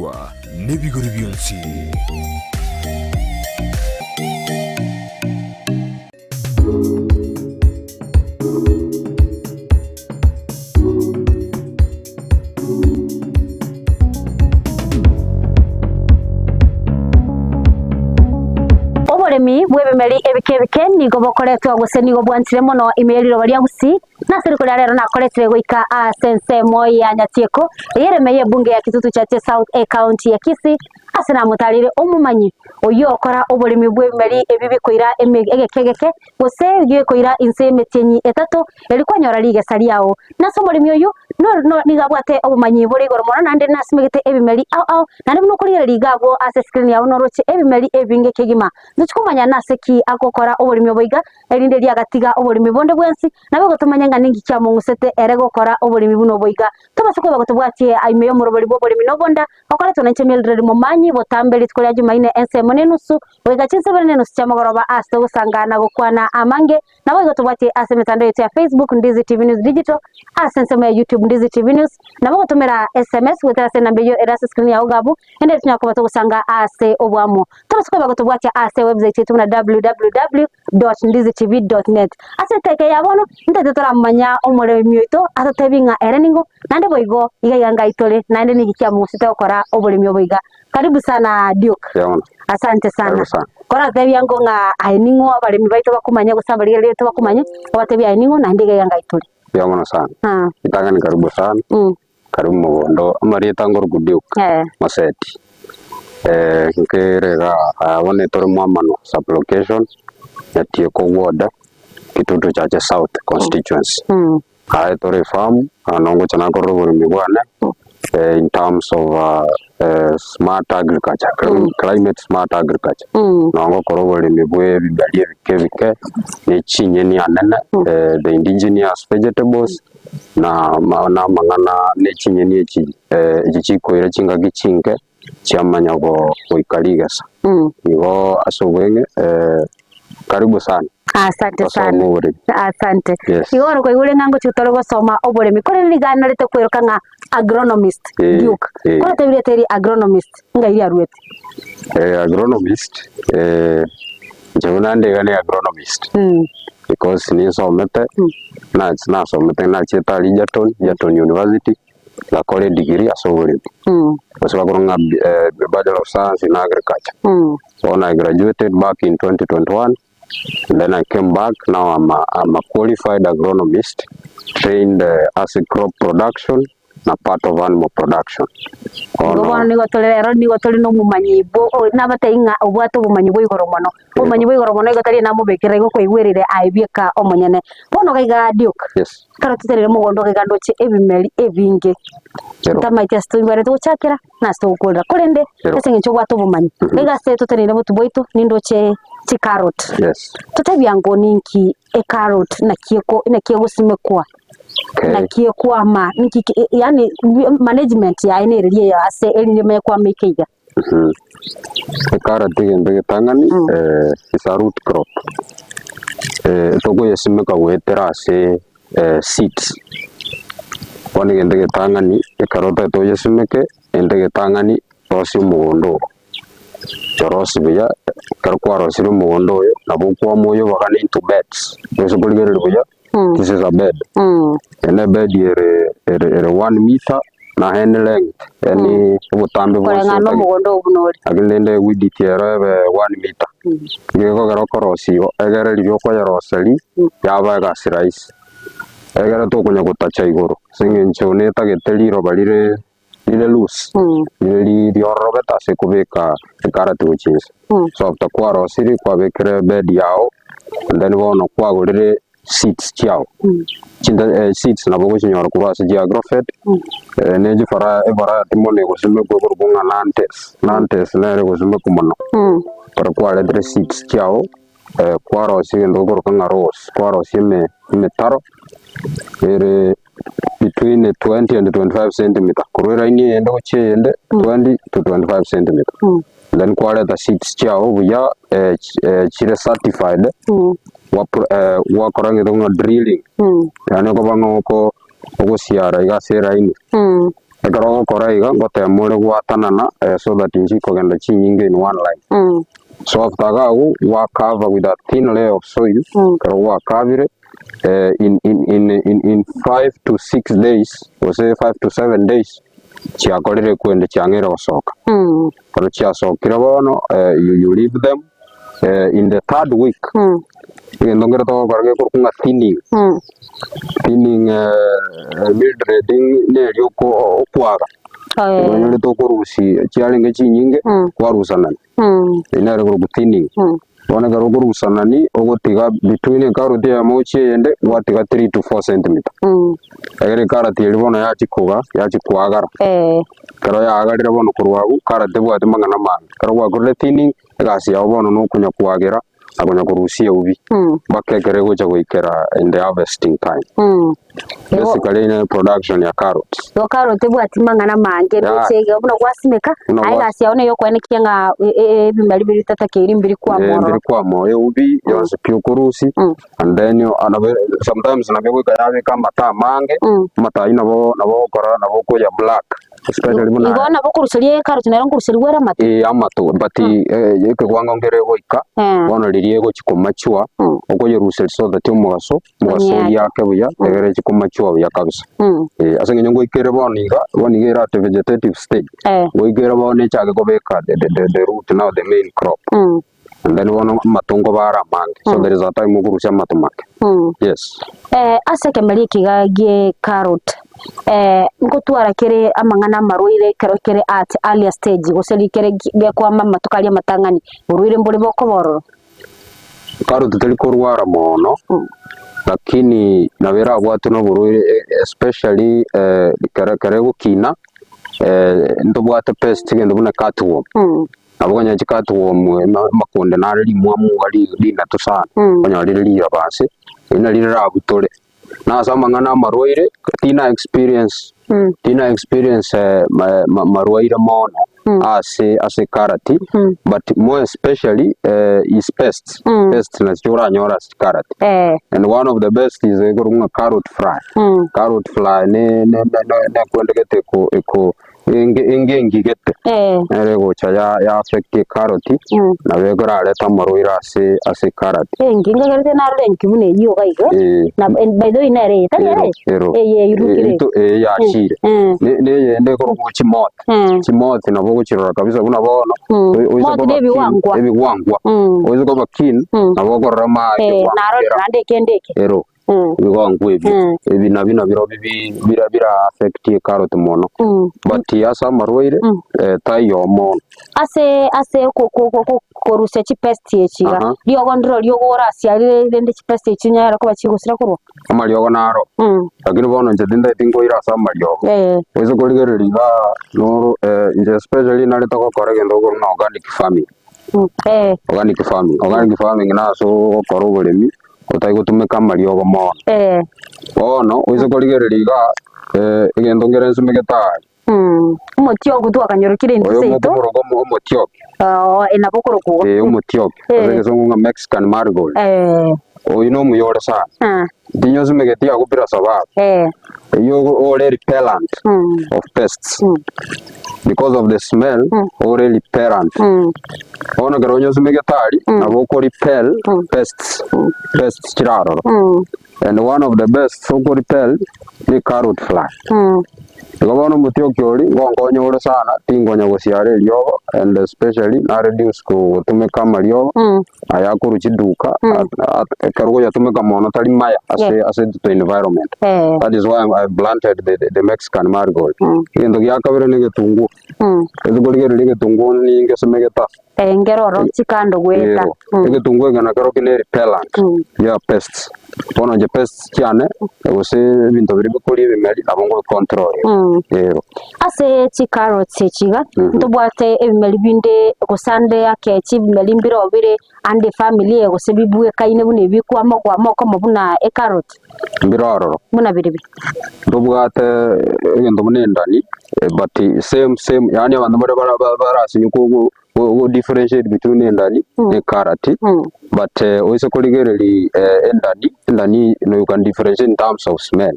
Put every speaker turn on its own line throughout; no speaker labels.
Okoigwa nebigori bionsi.
Oboremi bw'ebimeri ebike ebike nigo bokoretwa gose nigo bwanchire mono ime ye riroba ria Gusii, na ase riko ria rero nakoretire goika ase ensemo ya Nyatieko, eye ere ime y'ebunge ya Kitutu Chache South ecounty ya Kisii, ase namotareire omomanyi oyio okora oboremi bw'ebimeri ebi bikoira egeke egeke gose gekoira inse y'emetienyi etato erio kwanyora rigesa riao. Nase omoremi oyio nigo abwate obomanyi bore igoro mono naende nasimegete ebimeri ao ao, naende buna okorigereria iga abwo ase escreen yao noroche ebimeri ebinge kegima. Ntochi komanya nase ki agokora oboremi obo iga, erinde erio agatiga oboremi bonde bwensi, naboigo tomanye ng'a ninki kiamong'usete ere gokora oboremi buna obo iga. Tobase koba gotobwatie ime y'omorobori bw'oboremi na obonda, okoretwa nainche Mildred Momanyi, botambe rituko ria Jumaine ensemo na enusu, goika chinsa ibere na enusu chiamogoroba ase togosanga na gokwana amange, Naboigo tobwatie ase emetandao yaito ya Facebook, Ndizi TV News Digital, ase ensemo ya YouTube, Ndizi TV News. Nabo ogotomera SMS goetera ase enamba eyio ere ase screen yao iga abwo, ende tonyare koba togosanga ase oboamo. Tobase koba gotobwatia ase ewebsite yaito buna www.ndizitv.net. Ase eteke ya bono, ntaete toramanya omoremi oito atotebie ng'a ere ning'o, naende boigo iga iga ngai tore, naende niki kiamosete gokora oboremi obo iga. Karibu sana Duke.
Yona.
Asante sana.
Karibu sana.
Koratebia ngo ng'a aye ning'o abaremi baito bakomanye gose abarigereria baito bakomanye, obatebie aye ning'o naende iga iga ngai tore.
Mbuya mono sana.
Ah.
Ritang'ani karibu sana.
Mm.
Karibu mogondo. Amarieta ngoruku Duke.
Eh.
Moseti. Eh, nkere iga aa bono tore Mwamano sub-location, Nyatieko ward, Kitutu Chache South constituency.
Mm.
Aye tore efamu, na ngocha nakorora oboremi bwane in terms of smart agriculture, climate smart agriculture. Nabo ngokora oboremi bwa ebimeri ebike ebike, ne chinyeni anene, the indigenous vegetables, na na amang'ana ne chinyeni echi echi chikoira chingaki chinke, chiamanya goika rigesa. Igo ase obweng'e karibu sana.
Asante
Gosoma
sana.
oboremi.
Asante.
Yes.
Igo bono kwaigure ng'a ngochia tore gosoma oboremi korende nigo anorete kweroka ng'a agronomist
Eh,
Duke.
eh.
Kore tebire eteri agronomist ng'ai riaruete?
Eh, agronomist eh, inche buna nde iga ne agronomist
Mm.
because ninsomete
Mm.
na- nasomete nachiete aria Egerton, Egerton University ngakora edegree ase oboremi gose bakorwa ng'a Bachelor of Science in Agriculture. Bono I graduated back in 2021 and then I came back now I'm a, I'm a qualified agronomist trained ase crop production na part of animal production.
Igo
Bono
bono nigo tore rero nigo tore na omomanyi bwo nabatebie ng'a obwate obomanyi bwa igoro mono. Obomanyi bwa igoro mono igo tari namobekerera igo kwaigwerire aye bieka omonyene. Bono iga iga Duke,
yes.
ekero toterire mogondo iga iga ndoche ebimeri ebinge,
Ero.
ntamaeti ase toigwerete gochakera na ase togokorera. Korende
Ero.
ase eng'encho obwate obomanyi, iga iga ase toteneine obotu bwaito nindoche chicarrot.
Yes.
Totebie ango ninki ecarrot naki eko naki egosimekwa,
Okay.
naki ekwama, ninki ki yaani management yaye nereri eye ase erinde emanye kwama eke iga.
Ekarati egento egetang'ani is a root crop, tokoyesimeka goetera ase seeds, bono egento egetang'ani ekero otagete oyesimeke, egento egetang'ani rosia omogondo oo, yorosie buya, ekero kwarosirie omogondo oyo, nabo okwama oyobagane into beds, gose korigereria buya. This is a bed. Eye ne bed ere ere ere one meter na any length yani obotambe bwonsi
Koreng'ana
otagete.
omogondo oo buna ore.
Lakini rende ewidth ero ebe one meter. Nigo ekogera okorosia igo, egere riria okoyeroseria yaba egasi rahisi. Egere tokonya gotacha igoro ase eng'encho netagete riroba rire rire loose, rire ri riororobete ase kobeka ekarati gochia inse. So after kwarosirie kwabekire bed yago and then bono kwagorire seeds chiago, chinta seeds nabo ogochinyora korwa ase chi agrovet, ne chifara evariety mono egosimekwa ekorokwa ng'a nantes, nantes nere egosimekwa mono. Ekero kwaretire seeds chiago, kwarosia egento gekoroka ng'a rows, kwarosia eme emetaro ere between 20 and 25 centimeter, korwa eraini eyende gochia eyende 20 to 25 centimeter. Then kwareta seeds chiago buya chire certified, gwakora egento ng'a drilling, yaani okoba ng'a oko ogosiara iga ase eraini. Ekero ogokora iga, ngotema ore gwatanana so that nchikogenda chinyinge in one line. So after iga agwo, gwa cover with a thin layer of soil, ekero gwa cover ire, in in in in in 5 to 6 days gose 5 to 7 days, chiakorire kwende chiang'eire gosoka. Ekero chiasokire bono, you you leave them in the third week, egento nkere togokora gekorokwa ng'a thinning. Thinning mildreding neri oko okwaga, onyorete okorusia chiarenge chinyinge, kwarusanani, eyio nere ekorokwa thinning. Bono ekero okorusanani, ogotiga between ekaroti eyemo gochia eyende, gwatiga 3 to 4 centimeter. Ekero ekarati eria bono yachia koga, yachia koagara, ekero yaagarire bono korwa abwo, karati tebwati mang'ana mange. Ekero gwakorire thinning, egasi yago bono na okonya koagera, na konya korusia eubi, mpaka ekero egocha goikera in the harvesting time. Basically ne production ya carrots.
Igo carrot tebwati mang'ana mange
Yeah.
ndoche iga buna gwasimeka,
Buna
aye
gwas-
egasi yao neye okoenekia ng'a e- e- ebimeri biria bitatakeiri mbiri kwama
Eh,
ororo.
mbiri kwama eubi yonsi pi okorusia and then nabe sometimes nabo egoika yabeka amato amange, amato aywo nabo nabo ogokora nabo okoya black especially buna
Igo nabo okoruseria ecarrot nero nkoruserigwa ere amato?
Eh, amato but ekewango nkere egoika bono riria egochi komachua okoyeruseria so that omogaso omogaso
Onyeake.
oyiake buya egere echi komachua buya kabisa. Ase eng'encho ngoikere bono iga, bono iga ere at vegetative stage, ngoikere bono echake kobeka the the the root now the main crop. And then bono amato nkoba are amange, so there is a time okorusia amato make. Yes.
Ase ekemeri eke iga gie carrot, nkotwara kere amang'ana amarwaire ekero kere at earlier stage gose rikere gekwama amatuko aria amatang'ani, borwaire mbore bokoba ororo?
Carrot teri korwara mono, lakini nabo erabwatwe na oborwaire especially ekero ekero egokina, ntobwate pest egento buna cutworm. Nabo okonyora chicutworm amakonde nare rimwamu iga rinato sana, okonyora rire riraba ase, erio nario rirabutore. Na ase amang'ana amarwaire, tina experience, tina experience marwaire mono ase ase ekarati, but more especially is pests, pests nachio oranyore ase chikarati. And one of the best is ekorokwa ng'a carrot fly, carrot fly ne ne ne ekwende gete eko eko enge enge engigete, nere egocha ya ya affect ekaroti, nabo ekorarete amarwaire ase ase ekarati.
Enki nkagerete narora enki buna eyio iga iga, na and by the way nere eye, tari ere?
Ero, ero.
Eye eirukire.
Ito eye yachire. Ne neyende ekorokwa chimoth, chimoth nabo ogochirora kabisa buna bono, oise
Moth
koba
na
keen,
ebigwangwa.
ebigwangwa. Oise koba keen, nabo okorora amache
Narorire
gwangera.
naende ekende eke.
Ero. Ebigongwa ebio, ebi nabio nabirobio bira bira affect ekaroti mono, but ase amarwaire taiyo mono.
Ase ase korusia chipest echi iga, riogo ndiro orasiarire rende chipest echi chinyare koba chigosira korwa?
Amariogo naro, lakini bono inche tintageti nkoira ase amariogo, oise korigereria igaa noro inche especially narete gokora egento gekorwa buna organic farming, organic farming, organic farming nase ogokora oboremi. otari gotumeka amariogo mono. Bono oise korigereria iga, egento nkere nsumegete aa,
Omotioku twakanyorokire intwe
oyo
seito.
mokoboroka omo omotioki,
Oo, nabo okorokwa igo.
Omotioki, ase egesongo ng'a Mexican marigold, oyio na omuya ore sana. Tinyosumegeti agwo bila sababu, eyio ore repellent of pests, because of the smell, ore repellent. Bono ekero onyosumegete aria, nabo oko repel pests, pests chire aroro. And one of the best oko repel ne carrot fly. Igo bono omotioki oria ngonkonya ore sana, tinkonya gosiara eriogo and especially na reduce gotumeka amariogo aya akorwa chiduka ekero okoyatumeka mono tari maya ase ase the environment. That is why I planted the Mexican marigold. Egento gia kabere ne egetunguo. Ase korigereria egetunguo ningesimegete ase.
Nkere oro chikando goeta.
Ero, egetunguo eke nakero kere repellent ya pests. Bono inche pests chiane gose ebinto biria bikoria ebimeri nabo ngobi control. Ero.
Ase chicarrots echi iga, ntobwate ebimeri binde gose ande ake chibimeri mbire bire ande efamiri eye gose bibwekaine buna ebi bikwama okwama okomo buna ecarrot.
Mbire ororo.
Buna bire bi.
Ntobwate egento buna endani but same same yaani abanto bare barasinye go differentiate between endani na ecarrot but oise korigereria endani, endani you can differentiate in terms of smell.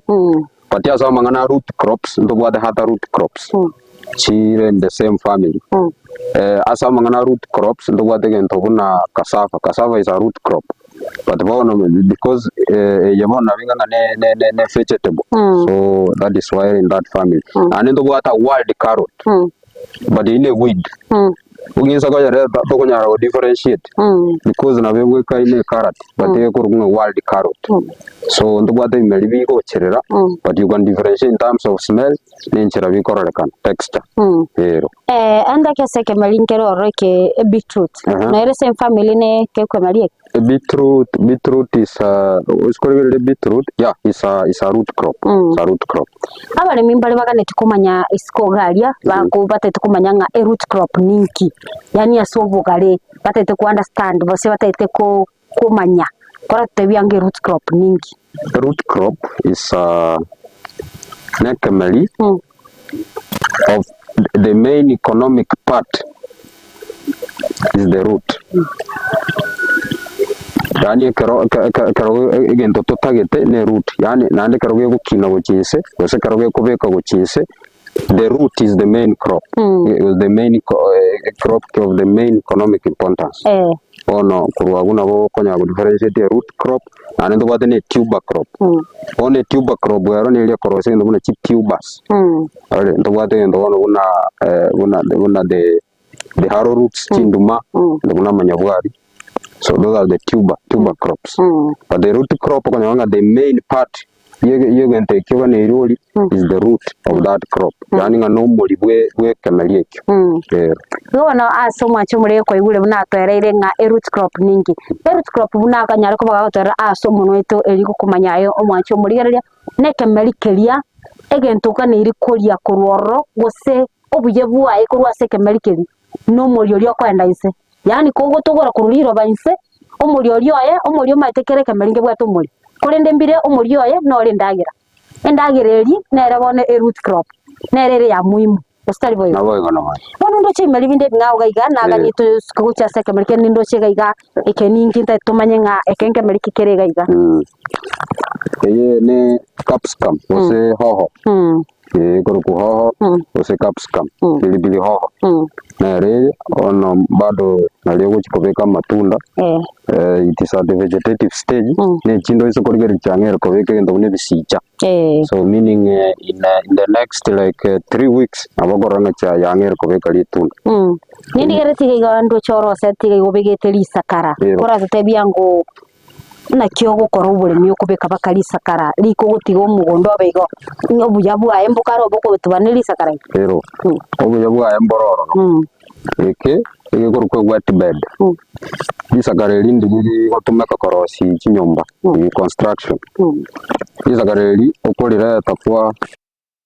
But ase amang'ana a root crops, ntobwate hata root crops
Mm.
chire in the same family.
Mm.
Ase amang'ana a root crops, ntobwate egento buna cassava, cassava is a root crop, but bono because eye bono nabo ing'a ne ne ne ne vegetable,
Mm.
so that is why in that family.
Mm.
Naende ntobwate a wild carrot,
Mm.
but eyio ne weed,
Mm.
oginsa koyereta tokonyara go differentiate
Mm.
because nabo egwekaine ecarrot but
Mm.
ekorokwa ng'a wild carrot.
Mm.
So ntobwate ebimeri bigocherera
Mm.
but you can differentiate in terms of smell na enchera bikororekana, texture,
Mm.
ero.
Eh, ande ake ase ekemeri nkere ororo eke ebeetroot.
Aha.
Nere same family ne kekwemeri eke.
Beetroot, beetroot is a, osikorigere beetroot, yeah, is a, is a root crop,
Mm.
is a root crop.
Abaremi mbare baganeti komanya isiko iga aria, bako batagete komanya ng'a eroot crop ninki, yaani ase obogare batagete ko understand gose batagete ko komanya, koratotebia ng'a eroot crop ninki?
Root crop is a nekemeri
Mm.
of the main economic part is the root. Yaani ekero eke- eke- ekero egento totagete ne root, yaani naende ekero gegokina gochia inse, gose ekero gekobeka gochia inse, the root is the main crop,
Mm.
is the main crop of the main economic importance.
Eh.
Bono korwa abwo nabo okonyara go differentiate a root crop, naende ntobwate na etuber crop.
Mm.
Bono etuber crop ero neri ekorosia egento buna chitubers.
Mm.
Ore ntobwate egento bono buna buna buna the the arrow roots, chinduma,
Mm.
egento buna amanyabwari, so those are the tuber tuber crops.
Mm.
But the root crop okonyora ng'a the main part ye yegento ekio bono erio ori is the root of that crop, yaani ng'a nomori bwe bw'ekemeri ekio
Mm.
ero.
Igo bono ase omwancho omorege kwaigure buna atoereire ng'a eroot crop ninki. Eroot crop buna akanyare koba gagotoerera ase omonwa oito erio gokomanya aye omwancho omorigereria, na ekemeri keria egento oganeiri koria korwa ororo gose obuya bwaye korwa ase ekemeri keria, na omori oria okoenda inse. Yaani kogotogora korwa riroba inse, omori oria oye, omori omanyete kera ekemeri nkebwate omori, korende mbire omori oye nore endagera. Endagera eria nere bono eroot crop, nere ere ya muhimu, gose tari boigo?
Naboigo naboigo.
Bono ndoche ebimeri binde ebing'ao iga iga, naganie tosuke gochia ase ekemeri kende nindoche iga iga, eke ninki ntagete tomanye ng'a eke nkemeri ki kere iga iga.
Eye ne capsicum gose hoho. Ee, ekorokwa hoho gose capsicum, pilipili hoho. Nere eye, bono bado nario ogochi kobeka amatunda, it is at the vegetative stage, ne echinde oise korigereria chiang'eire kobeka egento buna ebisicha. So meaning in in the next like 3 weeks, nabo okorora ng'a chia yang'eire kobeka ritunda.
Nindigeretie iga iga ndoche oroseti iga iga obegete risakara,
Ero.
koratotebia ng'o Naki ogokora oboremi okobeka baka risakara riko ogotiga omogondo obe igo, ng'a obuya bwaye mbokare obe okotuba ne risakara eri.
Ero, obuya bwaye mboro ororo. Eke egekorokwa ewet bed. Risakara eri ndiri rigotumeka korosia chinyomba, construction. Risakara eri okorireta kwa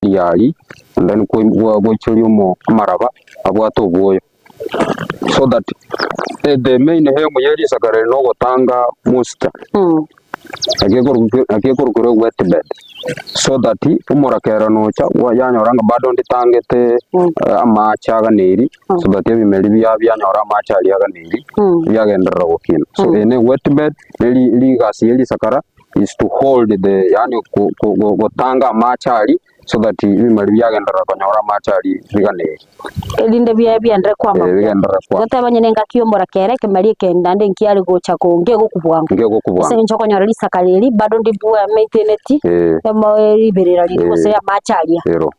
riaria and then gwaichoria amaraba abwate obwoyo so that the main aim ye risakara eri nogotanga moisture naki ekorokwa wet bed so that omorakera nocha yanyora ng'a bado nditangete amache aganeri so that ebimeri biaye bianyora amache aria aganeri biagenderera gokina. So eye ne wet bed rigasi ye risakara is to hold the yaani gotanga amache aria so that ebimeri biagenderera konyora amache aria biganeri.
Erinde biaye bienderere kwama
Eh,
buya.
bigenderere kwama.
Goteba onye nengaki y'omorakera ekemeri eke naende nkiare gocha ko nkegokubwanga.
Nkegokubwanga.
Ase eng'encho okonyora risakara eri bado ndibwe maintaineti
Eh.
emo riberera riria gose
Eh.
amache aria.
Ero.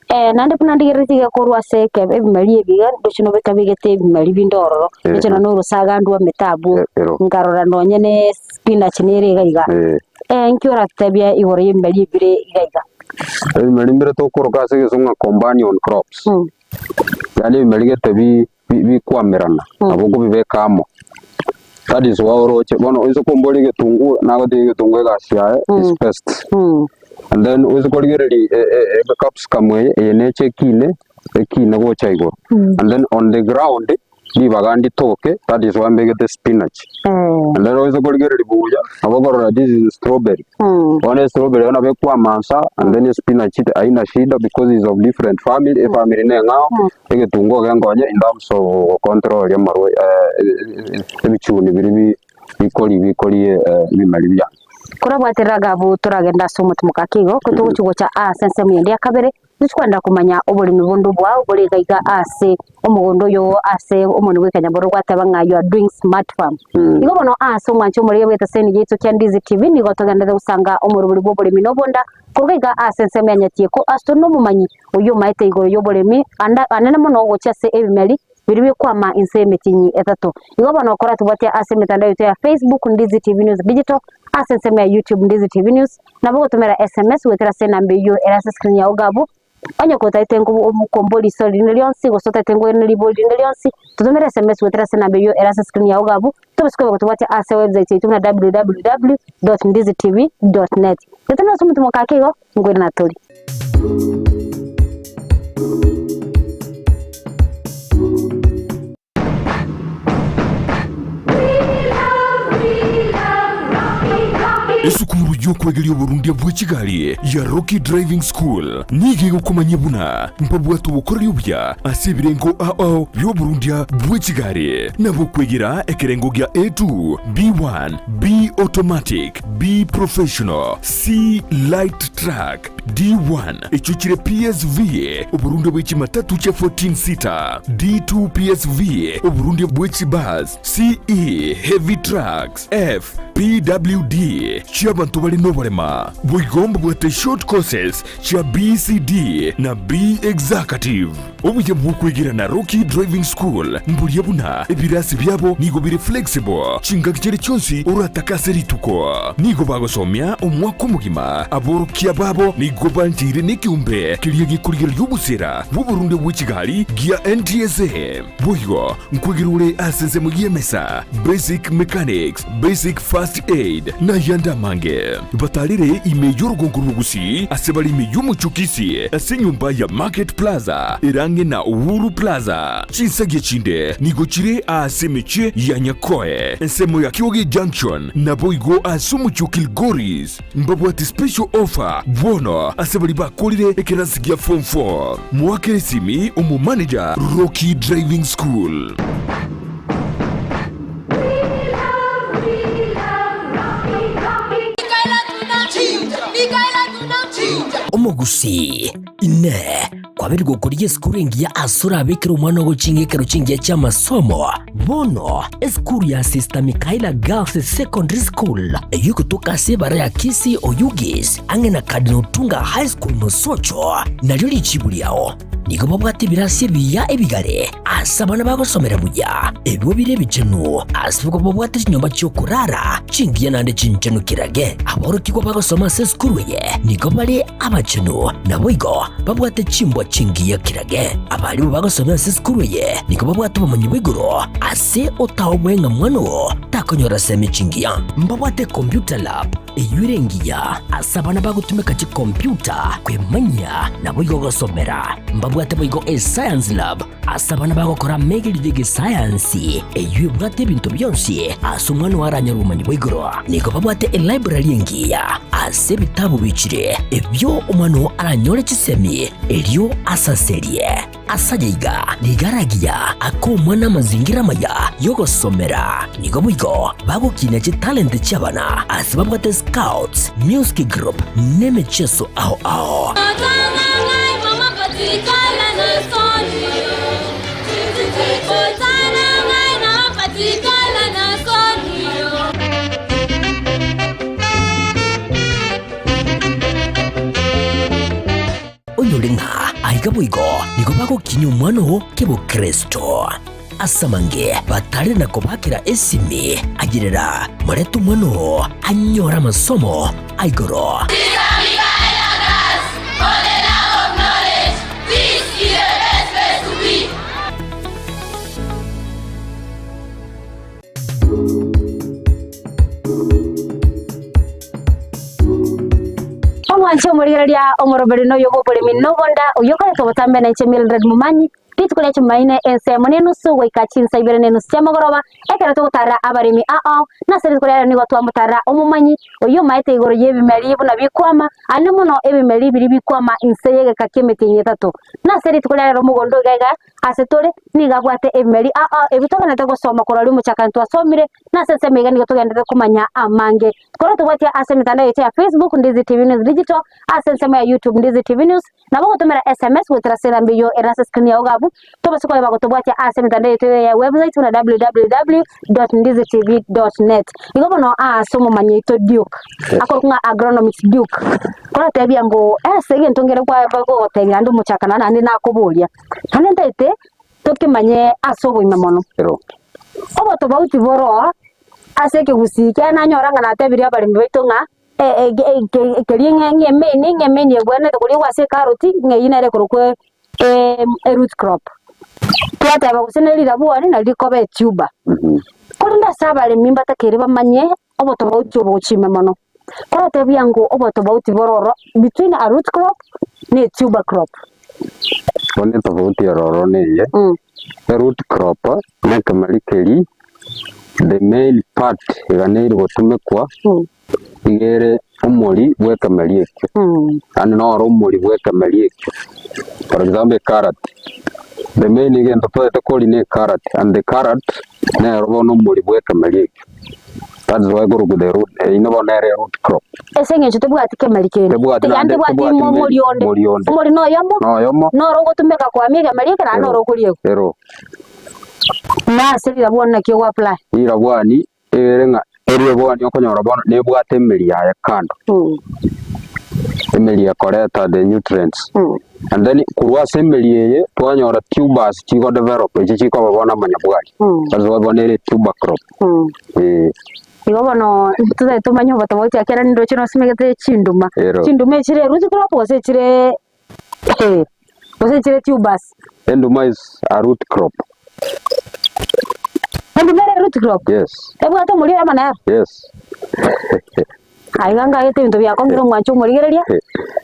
Naende buna ndigereretie iga korwa ase eke ebimeri ebi iga ndoche nobeka bigete ebimeri binde ororo,
Eh.
ndoche nonya na orosaga ndwamete abwo,
Eh, ero.
nkarora nonye ne spinach nere iga iga.
Eh.
Nki oratotebie igoro y'ebimeri ebire iga iga?
Ebimeri mbire tokoroka ase egesongo ng'a companion crops. Yaani ebimeri gete bi bi bikwamerana, nabo okobibeka amo. That is why oroche, bono oise komboria egetunguu, nagotebi egetunguu egasi yaye is best. And then oise korigereria capsicum eye, eye neche ekine, ekine gocha igoro. And then on the ground, ribaga nditoke, that is why mbegete spinach. And then oise korigereria buya, nabo okorora this is strawberry. Bono estrawberry ero nabo ekwamansa, and then espinach haina shida because is of different family, efamily ne eng'ao, egetunguo genkonye in terms of gocontrol amarwaire ebichuni biria bi bikori bikori ebimeri biane.
Korabwaterera gabu toragende ase omotumoka ake igo, ko togochia gocha ase ensemo eyende ya kabere, tochie kogenda komanya oboremi bonde obwao bore iga iga ase omogondo oyo oo ase omonwe bwa ekenyaboro gwateba ng'a you are doing smart farm. Igo bono ase omwancho omorege bw'eteseni yaito kia Ndizi TV nigo togenderete gosanga omorobori bw'oboremi na obonda korwa iga ase ensemo ya Nyatieko ase tore nomomanyi oyio omaete igoro y'oboremi ande anene mono gochia ase ebimeri biria bikwama inse y'emetinyi etato. Igo bono koratobwatie ase emetandao yaito ya Facebook Ndizi TV News Digital, ase ensemo ya YouTube Ndizi TV News, nabo ogotomera SMS goetera ase enamba eyio ere ase escreen yao iga abwo, onye kotaete nkoboria riswali rinde rionsi gose otaete nkoirania ribori rinde rionsi, totomere SMS goetera ase enamba eyio ere ase escreen yao iga abwo, tobase koba gotobwatia ase website yaito buna www.ndizitv.net. Getende ase omotumo kake igo, nkoirana tore.
Esukuru y'okwegeria oborundia bwe chigari ya Rocky Driving School nigo egokomanyia buna mbabwate obokoreri obuya ase ebirengo ao bi'oborundia bwe chigari na bokwegera ekerengo gia A2, B1, B Automatic, B Professional, C Light Truck, D1 echio chire PSV, oborundia bwe chimatatu chia 14 seater, D2 PSV, oborundia bwe chibus, CE Heavy Trucks, F PWD chi'abanto bare noborema. Boigo mbabwate short courses chia BCD na B Executive. Obuya bw'okwegera na Rocky Driving School mboria buna ebirasi biabo nigo bire flexible chingaki chiria chionsi oratake ase rituko. Nigo bagosomia omwaka omogima. Aborokia babo nigo bancheire nekeombe keria gekorigereria obosera bw'oborundia bwe chigari gia NTSA. Boigo nkwegera ore ase ensemo y'emesa, basic mechanics, basic first aid, na ayande amange. Batarere ime y'orogongo rw'Ogusii ase bare ime y'omochie o Kisii ase enyomba ya Market Plaza ere ang'e na Uhuru Plaza. Chinsagia chinde nigo chire aase emechie ya Nyakoe, ensemo ya Kioge Junction, naboigo ase omochie o Kilgoris. Mbabwate special offer bono ase baria bakorire ekerasi gia form 4. Moakere esimi omomanager Rocky Driving School.
Omogusii, Inee! Kwabeire gokorigia esukuru engiya ase orabekere omwana ogochinga ekero chingiya chi'amasomo? Bono, esukuru ya Sister Michaela Girls Secondary School, eyio egotoka ase ebara ya Kisii Oyugis, ang'e na Cardinal Otunga High School Mosocho, nario richibu riao. Nigo babwate ebirasi ebiya ebigare ase abana bagosomera buya, ebio bire ebichenu, ase igo babwate chinyomba chi'okorara chingiya naende chinchenu kirage. Aborokigwa bagosoma ase esukuru eye nigo bare abachenu, naboigo babwate chimbwa chingiya kirage. Abarimu bagosomera ase esukuru eye nigo babwate obomanyi bwa igoro ase otaoboe ng'a mwana oo takonyora semi chingiya. Mbabwate computer lab Eyio ere engiya ase abana bagotumeka chikompiuta kwemanyia naboigo gosomera. Mbabwate boigo eScience Lab ase abana bagokora amegerio y'egesayansi eyio ebwate ebinto bionsi ase omwana oo aranyore obomanyi bwa igoro. Nigo babwate elibrary engiya ase ebitabu bichire ebio omwana oo aranyore chisemi erio asaserie. Ase ayaiga nigo aragiya ake omwana amazingira amaya y'ogosomera. Nigo boigo bagokinia chitalenti chi'abana ase babwate scouts, music group, n'emechieso ao ao. Onyore ng'a aiga boigo nigo bagokinyia omwana oo kebokristo. Ase amange batare na kobakera esimi, ayerera morete omwana oo anyore amasomo a igoro.
Omwanche omoriri. omorigereria omoroberi noyo bw'oboremi nobonda, oyio okoretwa botambe na inche Mildred Momanyi, rituko ria Chumaine ensemo na enusu goika chinsa ibere na enusu chiamogoroba, ekero togotarera abaremi ao, na ase rituko ria rero nigo twamotarera omomanyi oyio omaete igoro y'ebimeri buna bikwama, ande mono ebimeri biria bikwama inse y'egeka ki'emetienyi etato. Na ase rituko ria rero omogondo iga iga ase tore nigo abwate ebimeri ao ebi togenderete gosoma korwa riria omochakano twasomire, na ase ensemo iga nigo togenderete komanya amange. Korwa tobwatie ase emetandao yaito ya Facebook, Ndizi TV News Digital, ase ensemo ya YouTube, Ndizi TV News, nabo ogotomera SMS goetera ase enamba eyio ere ase screen yao iga abwo, tobase koeba gotobwatia ase emetandao yaito ya website buna www.ndizitv.net. Igo bono ase omomanyi oito Duke, akorokwa ng'a Agronomist Duke, koratebia ng'o ase egento nkere kwa gogotebia naende omochakano naende nakoboria, naende ntaete tokemanye ase oboime mono.
Ero.
Obotobauti boroo ase ekegusii ekiagera nanyora ng'a natebirie abaremi baito ng'a keria ng'a ng'a emeni ng'a emeni ebwenerete koriegwa ase ekaroti ng'a eyio nere ekorokwa eroot crop. Twateba gose ne rirabwoni nari rikoba etuber. Korende ase abaremi mbatakeire bamanye obotobauti obo gochia ime mono. Koratebia ng'o obotobauti bore ororo between a root crop na etuber crop.
Bono etofauti ere ororo neye, eroot crop na ekemeri keria the main part eganeire gotumekwa iga ere omori bw'ekemeri ekio, yaani noro omori bw'ekemeri ekio. For example ecarrot, the main egento toete koria na ecarrot and the carrot nero bono omori bw'ekemeri ekio. That's why ekorokwa the root, eyio bono nere eroot crop.
Ase eng'encho tebwati kemeri kende.
Tebwati
Yaani
naende
tebwati
tebwati
mo-
meri
mori onde.
mori onde.
Omori noyomo,
Noyomo.
noro ogotumeka koamia ekemeri eke naende
Ero.
noro okoriegwa.
Ero.
Na ase rirabwani naki ogo apply?
Rirabwani ere ng'a eribwani okonyora bono nebwate emeri yaye kando. Emeri ekoreta the nutrients. And then korwa ase emeri eye twanyora tubers chigo develop echio chikoba bono amanyabwari. That's why bono ere tuber crop. Eh.
Igo bono totagete tomanye obotobauti ekiagera nindoche nosimegete chinduma.
Ero.
Chinduma echire root crop gose echire gose chire tubers.
Enduma is a root crop.
Enduma ere root crop?
Yes.
Ebwate omoria oyomo nero?
Yes.
Aiga ngagete ebinto biakong'ire omwancho omorigereria,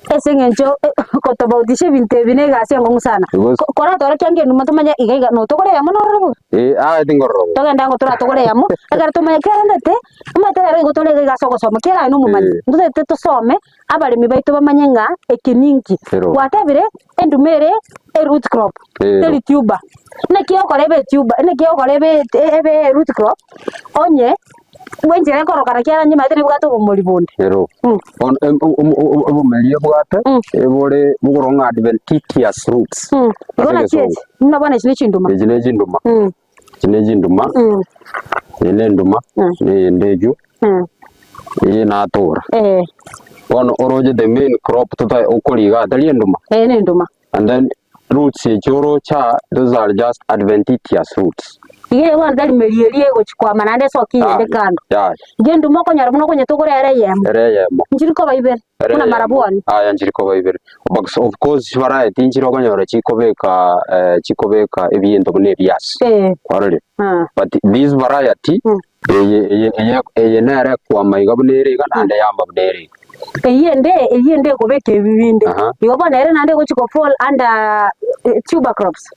ase eng'encho gotofautisha ebinto ebi na egasi enkong'u sana.
Because-
Ko- Koratorokia nge enduma tomanye iga iga notogore eyemo norore bobe?
Eh, aye tingorora bobe.
Togende ango toratogore eyemo, ekero tomanye kerendete, omanyete rero igo tore iga iga ase ogosoma, kera aye nomomanyi,
Eh.
ntotagete tosome, abaremi baito bamanye ng'a eke ninki.
Ero.
Gwatebire, enduma ere eroot crop,
Ero.
teri tuber. Naki egokora ebe etuber, naki egokora ebe ebe eroot crop, onye bwenchera ekorokana ekiagera nyuma nebwate obomori bonde.
Ero. Bono em- o- o- o- obomeri ebwate, ebore bokorokwa ng'a adventitious roots.
Igo
Ase
naki
egesongo.
echi, buna bono echi ne chinduma.
Echi ne chinduma. Echi ne chinduma, eye ne enduma, na eyende eywo, eye natora. Bono oroche the main crop tota okoriga igaa tari enduma?
Eye ne enduma.
And then roots echi oroche aa, those are just adventitious roots.
Iga eye bono tari meri eria egochi kwama naende esoke eyende kando.
Yaya.
Iga enduma okonyora buna okonyetogora ere eyemo.
Ere eyemo.
Nchiri koba ibere,
Ere
buna
eyemo.
marabwoni.
Aya nchiri koba ibere. But of course chivarayeti nchire okonyora chikobeka chikobeka ebinto buna ebiasi.
Eh.
Kwarorire?
Ah.
But this variety, eye eye eye eye nere ekwama iga buna ere iga naende yama buna ere iga.
Eyio ende eyio ende ekobeka ebi binde.
Aha.
Igo bono ere naende egochi ko fall under tuber crops.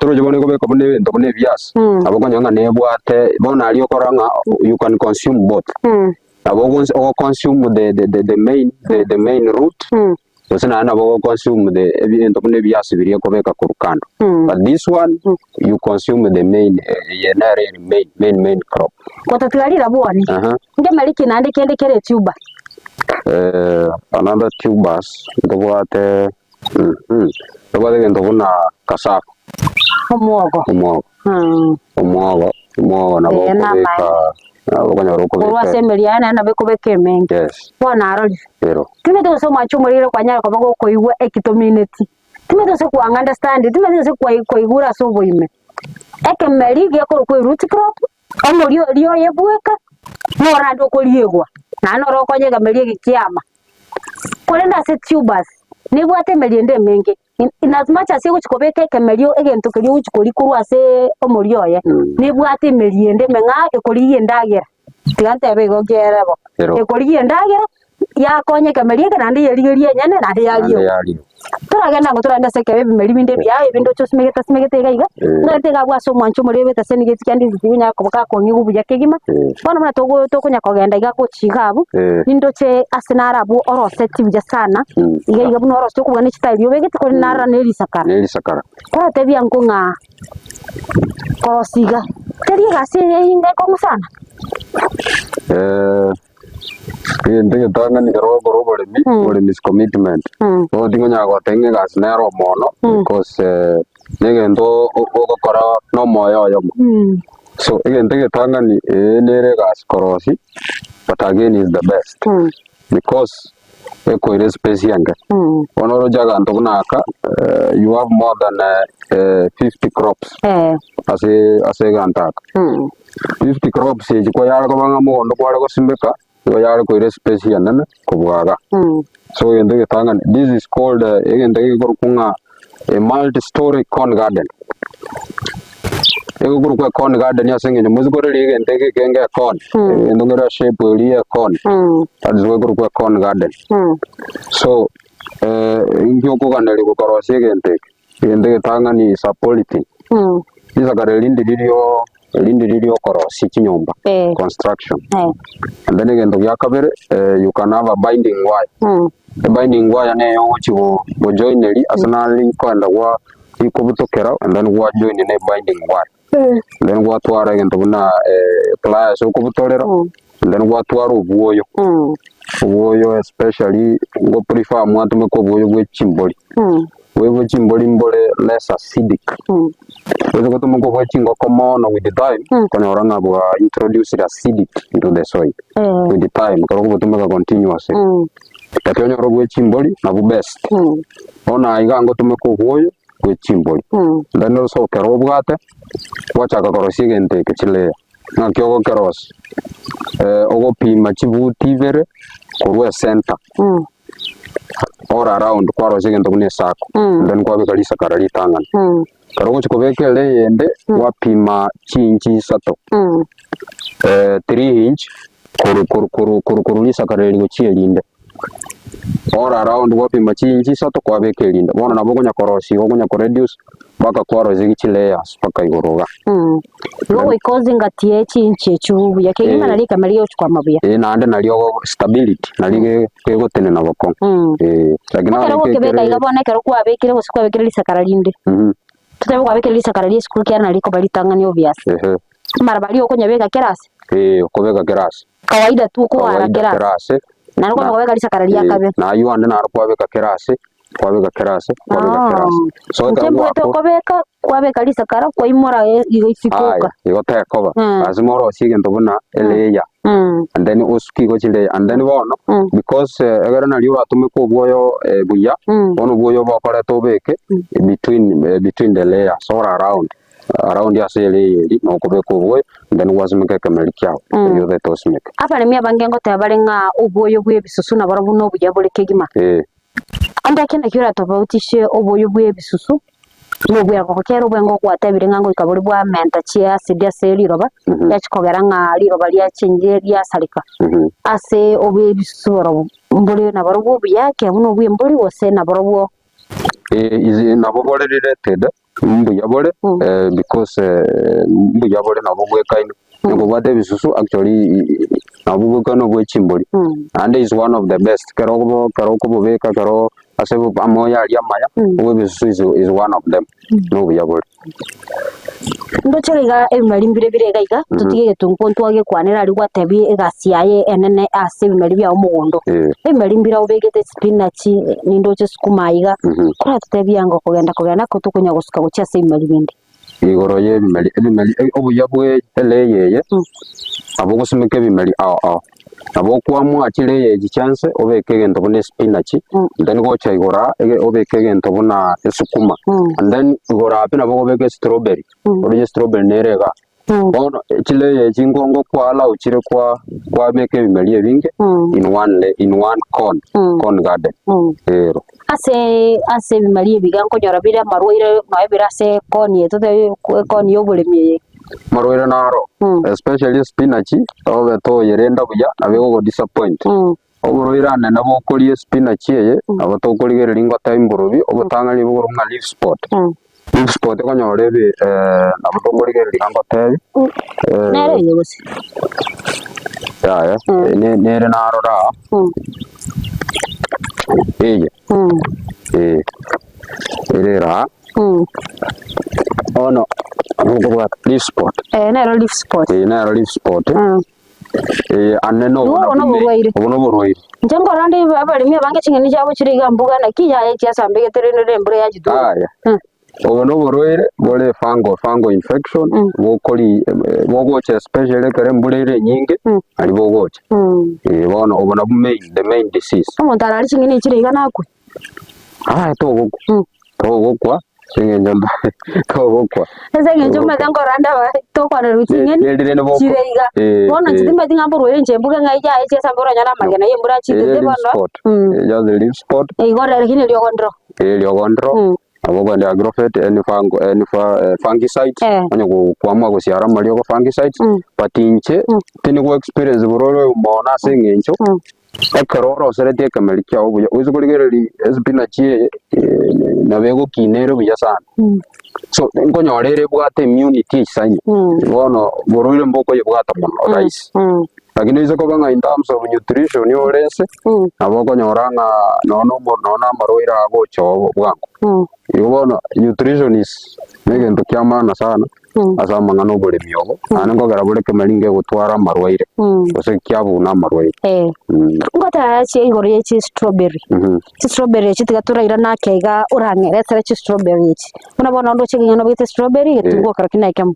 Toroche bono ekobekwa buna ebinto buna ebiasi, nabo okonyora ng'a nebwate bono aria okorora ng'a you can consume both. Nabo ogonsi ogoconsume the the the the main the the main root, gose naende nabo ogoconsume the ebinto buna ebiasi biria okobeka korwa kando. But this one, you consume the main eye nere ere main main main crop.
Gotatiga rirabwoni,
Aha.
ngemeri ki naende kende kere etuber?
Another tubers, ntobwate Tobwate egento buna cassava,
Omwogo.
omwogo, omwogo, omwogo nabo
Eh, na
okobeka nabo okonyora
Korwa ase
okobeka
emeri yaye naende nabo ekobeka emenge.
yes,
Bono arorire.
ero.
Timanyeti gose omwancho omorire kwanyara koba gokoigwa eki tomineti. Timanyeti gose kwang'a understand, timanyeti gose kwai kwaigure ase oboime. Ekemeri gekorokwa eroot crop, omoria oria oye bweka, noro naende okoriegwa, naende noro okonya ekemeri eke kiama. Korende ase tubers, nebwate emeri ende emenge, in in as much as egochi kobeka ekemerio egento keria ogochi koria korwa ase omoria oye, nebwate emeri ende emeng'ao ekorigia endagera, tiga ntebe igo nkiere bo,
Ero.
ekorigia endagera. Yakonya ekemeri eke naende yerigeria enyene naende
Naende
yariegwa.
yariegwa.
Toragende ango toragende ase ekebe ebimeri binde ebiya ebi ndoche osimegete simegete iga iga,
Eh.
ng'aete iga abwo ase omwancho omoria obe ase nigo echikia ndizi chikonyara koba gakong'igwa buya kegima.
Eh.
Bono buna togo tokonya kogenda iga gochia iga abwo,
Eh.
nindoche ase naro abwo oroseti buya sana,
Mm.
iga iga buna oroseti okobua ne chitairi obegete korende narora na erisakara.
Na erisakara.
Koratebia nko ng'a korosia iga, teri egasi eye eyinga ekong'u sana?
Eh, Egento egetang'ani ekero ogokora oboremi, oboremi is commitment. Bono tingonyara goteba ng'a egasi nere omono because na egento ogokora na omoyo oyomo. So egento egetang'ani eye nere egasi korosia but again is the best because ekoira espace enke. Bono oroche aganto buna aka you have more than 50 crops ase ase eganto aka. 50 crops echi kwayare koba ng'a mogondo kware gosimeka, nigo yare koira espace enene kobua iga. So egento egetang'ani, this is called egento gekorokwa ng'a a multi storey corn garden. Egokorokwa ecorn garden ase eng'encho mosi koreria egento eke ekenge ecorn, egento kere shape eria ya ecorn, that is why ekorokwa ecorn garden. So inki okoganerigwa korosia egento eke? Egento egetang'ani is a polythene, risakara eri ndiririo eri ndiririo okorosia chinyomba, construction. And then egento gia kabere you can have a binding wire, ebinding wire neye ogochi go gojoineria ase naro rikoenda gwa rikobutokera and then gwajoin na ebinding wire. Then gwatwara egento buna pliers okobutorera, and then gwatwara obwoyo, obwoyo especially ngo prefer mwatumeka obwoyo bwe chimbori, obwoyo bwe chimbori mbore less acidic, oise gotumeka obwe chingoko mono with time, okonyora ng'a bwa introduced acidity into the soil with time ekero okobotumeka continuously, but onyore obwe chimbori nabwo best, bono aiga ngotumeka obwoyo. bwe chimbori. Then ase ekero obwate, gwachaka korosia egento eke chilayer. Naki ogokerosia, ogopima chibuti ibere korwa ecenter, all around kwarosia egento buna ecircle, then kwabeka risakara ritang'ani. Ekero ogochia kobeka ere eyende, gwapima chiinchi isato, three inch korwa korwa korwa korwa korwa risakara eri gochia erinde. All around gwapima chiinchi isato kwabeka erinde. Bono nabo okonya korosia igo okonya koreduce mpaka kwarosia chi layers mpaka igoro igaa.
Igo goika ozingatie chinchi echio buya kegima nari ekemo rigochi kwama buya.
Eh naende nari ogo stability nari ge gegotenena bokong'u. Eh lakini
Ekero
nonye
ogokebeka iga
kekere
bono ekero kwabekire gose kwabekire risakara rinde, totebe kwabekire risakara ria esukuru ekiagera nari rikoba ritang'ani obvious. Amaraba aria okonyabeka kera ase?
Eh okobeka kera ase.
Kawaida tu okoara
Kawaida
kera
kera
ase.
ase.
Naende
Na
okonywa kobeka risakara ria
eh,
kabere.
na aywo ande naro kwabeka kera ase, kwabeka kera ase, kwabeka kera ase. So
Inche
ekero
mbwate
gwako
okobeka, kwabeka risakara kwaimora e- igo isiko
aya,
oka.
igo tekoba.
Mm.
Lazima orosie egento buna elayer, and then osuke igo chilayer, and then bono, because ekero nario oratumeke obwoyo buya, bono obwoyo obokorete obeke between between the layers all around. Around ase ere eri nokobeka oboyo, and then gwasimeka ekemeri kiao, erio otagete osimeke.
Abaremi abange ngoteba bare ng'a oboyo bw'ebisusu nabarobwo nobuya bore kegima.
Ee.
Ande eke nakio oratofautishe oboyo bw'ebisusu na obw'engoko, kera obw'engoko gwatebire ng'a ngoika bore bwamenta chiacid ase riroba, riachia kogera ng'a riroba riachenchire riasareka. Ase obw'ebisusu borobwo mbore naborobwo obuya ki buna obw'embori gose naborobwo.
Ee, nabo bore related. Mbuya bore because mbuya bore nabo bwekaine, onye kobwate ebisusu actually nabo bwekaine obwe chimbori, naende is one of the best ekero okobo ekero okobobeka ekero ase amoyo aria amaya, obwe ebisusu is is one of them, nobuya bore.
Ndoche iga ebimeri mbire bire iga iga, totige egetunguo ntwagekwanera aria gwatebia egasi yaye enene ase ebimeri biago mogondo. Ebimeri mbire obegete spinach, nindoche sukuma iga, koratotebie ango kogenda kogenda ko tokonya gosuka gochia ase ebimeri binde.
Igoro y'ebimeri, ebimeri obuya bwe elayer eye, nabo ogosimeka ebimeri ao ao. Nabo okoamua chilayer echi chianse obeke egento buna espinach, then gocha igoro aa obeke egento buna esukuma, and then igoro abwo nabo okobeka estrawberry, oroche estrawberry nere igaa. Bono chilayer echi ngongo kwa allow chire kwa kwabeka ebimeri ebinge in one lay in one corn, corn garden, ero.
Ase ase ebimeri ebi iga nkonyora bire amarwaire nonya bire ase ekoni eye totebe ekoni ya oboremi eye.
Amarwaire naro, especially espinach, obe toyerenda buya nabo egogo disappoint. Oborwaire anene bokoria espinach eye, nabo tokorigereria ngotebi mborobi, obotang'ani bogoro ng'a leaf spot. Leaf spot okonyora ebe nabo tokorigereria iga ngotebi,
Nere eye gose?
yaya, ne- nere narora aa, eye, eh, ere ere aa, bono nokobwata leaf spot,
Eh, nero leaf spot.
eye nero leaf spot. Ee, ane
Igo obo noborwaire.
Obo noborwaire.
Inche nkorora nde abaremi abange ching'eni chiabo chire iga mbuga naki yaya chiasambegete rende rende embura yachitura.
Aya. Obo noborwaire bore fungal, fungal infection, bokori bogocha especially ekero embura ere enyinge, nario bogocha. Ee bono obo nabwo main, the main disease.
Omonto arare ching'eni chire iga nakwe?
Aya togokwa, togokwa ase eng'encho togokwa.
Ase eng'encho omanyete nkorora nde aba tokwanerwa ching'eni
Nerire nibo
chire iga.
Eh,
Bono inche
eh.
timanyeti ng'a mborwaire inche mbuge ng'a yaya chiasambe oranyore amagena ya embura
Ere
achitete
leaf
bono.
spot, just leaf spot,
Igo rero lakini eriogo ndiro.
eh, riogo ndiro, nabo okogenda agrovet any fungo any fa fungicides,
Eh.
onye gokwamua gosiara amariogo fungicides, but inche tindi go experience borwaire obo mono ase eng'encho. Ekero oroseretie ekemeri kiao buya, oise korigereria espinach eye nabo egokina ere buya sana. So nkonyora ere ebwate immunity eisaine, bono borwaire mbokoyebwata mono rahisi. Lakini oise koba ng'a in terms of nutrition ore ense, nabo okonyora ng'a nonye na omo nonye na amarwaire agocha oo bwango. Igo bono nutrition is negento kia maana sana. Ase amang'ana 'oboremi obo, naende nkogera bore ekemeri ngegotwara amarwaire, gose kiabuna amarwaire.
Ngotara chia igoro ye chistrawberry, chistrawberry echi tiga torairane ake iga orang'eretere chistrawberry echi. Buna bono ndoche ekeng'ina obegete strawberry egetunguo kero kina ekemo.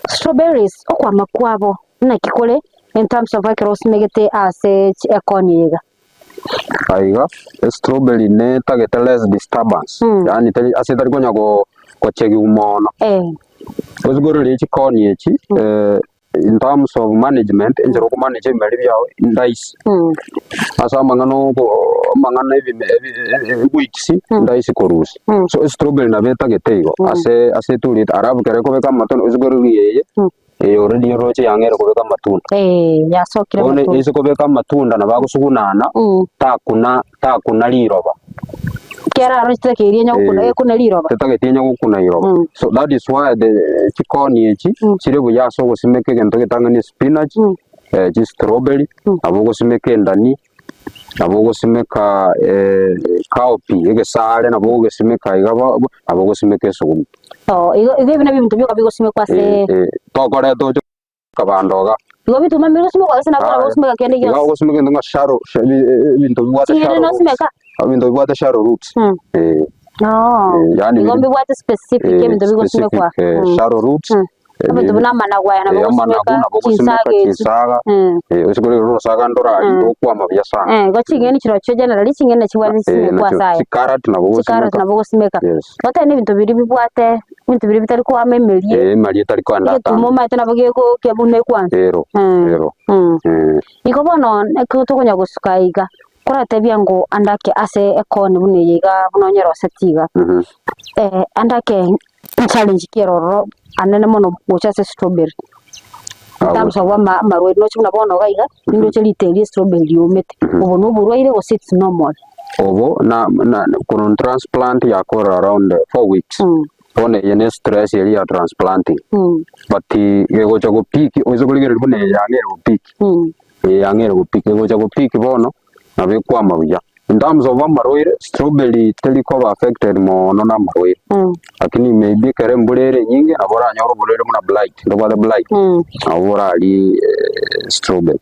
Strawberries okwama kwabo naki kore in terms of ekero osimegete ase ekoni eye iga?
Aiga, estrawberry netagete less disturbance, yaani teri ase etari konya go gochegiwa mono. Gose korora chikoni echi in terms of management, enchera okomanage ebimeri biago ndahisi. Ase amang'ana ogo amang'ana ebime ebi weeds ndahisi korusia. So estrawberry nabo etagete igo ase ase eturete alafu ekero ekobeka amatunda gose korora eye. Eye already oroche yang'eire kobeka amatunda.
Eh, yasokire
Bono
amatunda.
ase kobeka amatunda nabo agosugunana
Mm.
takuna takuna riroba.
Kera aro chitakeire enya gokuna
Eh.
ekune riroba.
Tetageti enya gokuna riroba.
Mm.
So that is why the chikoni echi
Mm.
chire buya ase ogosimeka egento getang'ani spinach,
Mm.
eh, chistrawberry,
Mm.
nabo ogosimeka endani, nabo ogosimeka cowpea egesare nabo ogogesimeka iga bo nabo ogosimeka esuguma.
Oo, igo igo ebi nabio ebinto bioka bigosimekwa ase
Tokoreta oche kabando iga.
Igo bituma bigosimekwa gose nabo
Yaya.
ogosimeka kende
Iga
gionsi.
ogosimeka egento ng'a shallow sha- ebinto bibwate
Ching'ende
shallow roots.
nosimeka?
Ebinto bibwate shallow roots.
Oo,
Yaani
igo
biri-
mbibwate specific ebinto bigosimekwa.
specific, shallow roots.
Ebinto buna amanagu aya nabo
Amanagu
ogosimeka,
nabo ogosimeka,
chinsaga echi.
chinsaga, ase kore orosaga ndorari rokwama buya sana.
Igo ching'eni chirochio generally ching'eni nachibwate chisimekwa ase aya.
Chicarrot nabo
Chicarrot
ogosimeka.
nabo ogosimeka.
Yes.
Goteba na ebinto biria bibwate, ebinto biria bitari koama emerie.
Emeri etari koenda
Egetumo
atambe.
omanyete nabo geko buna ekwansa.
Ero, ero.
Igo bono ekero tokonya gosuka iga, koratebia ng'o ande ake ase ekoni buna eye iga buna onyeroseti iga, ande ake Challenge ki ere ororo anene mono gocha ase strawberry in terms of ama amarwaire noche buna bono iga iga nindoche rite rie strawberry riomete obo na oborwaire gose it's normal?
Obo na na korwa transplant yakorire around 4 weeks bono eye ne stress eria ya transplanting but gegocha go peak oise korigereria buna eye yang'eire go peak eye yang'eire go peak egocha go peak bono nabo ekwama buya. In terms of amarwaire, strawberry teri koba affected mono na amarwaire, lakini maybe ekero embura ere enyinge nabo oranyore oborwaire buna blight, ndobwate blight, nabo borarie strawberry.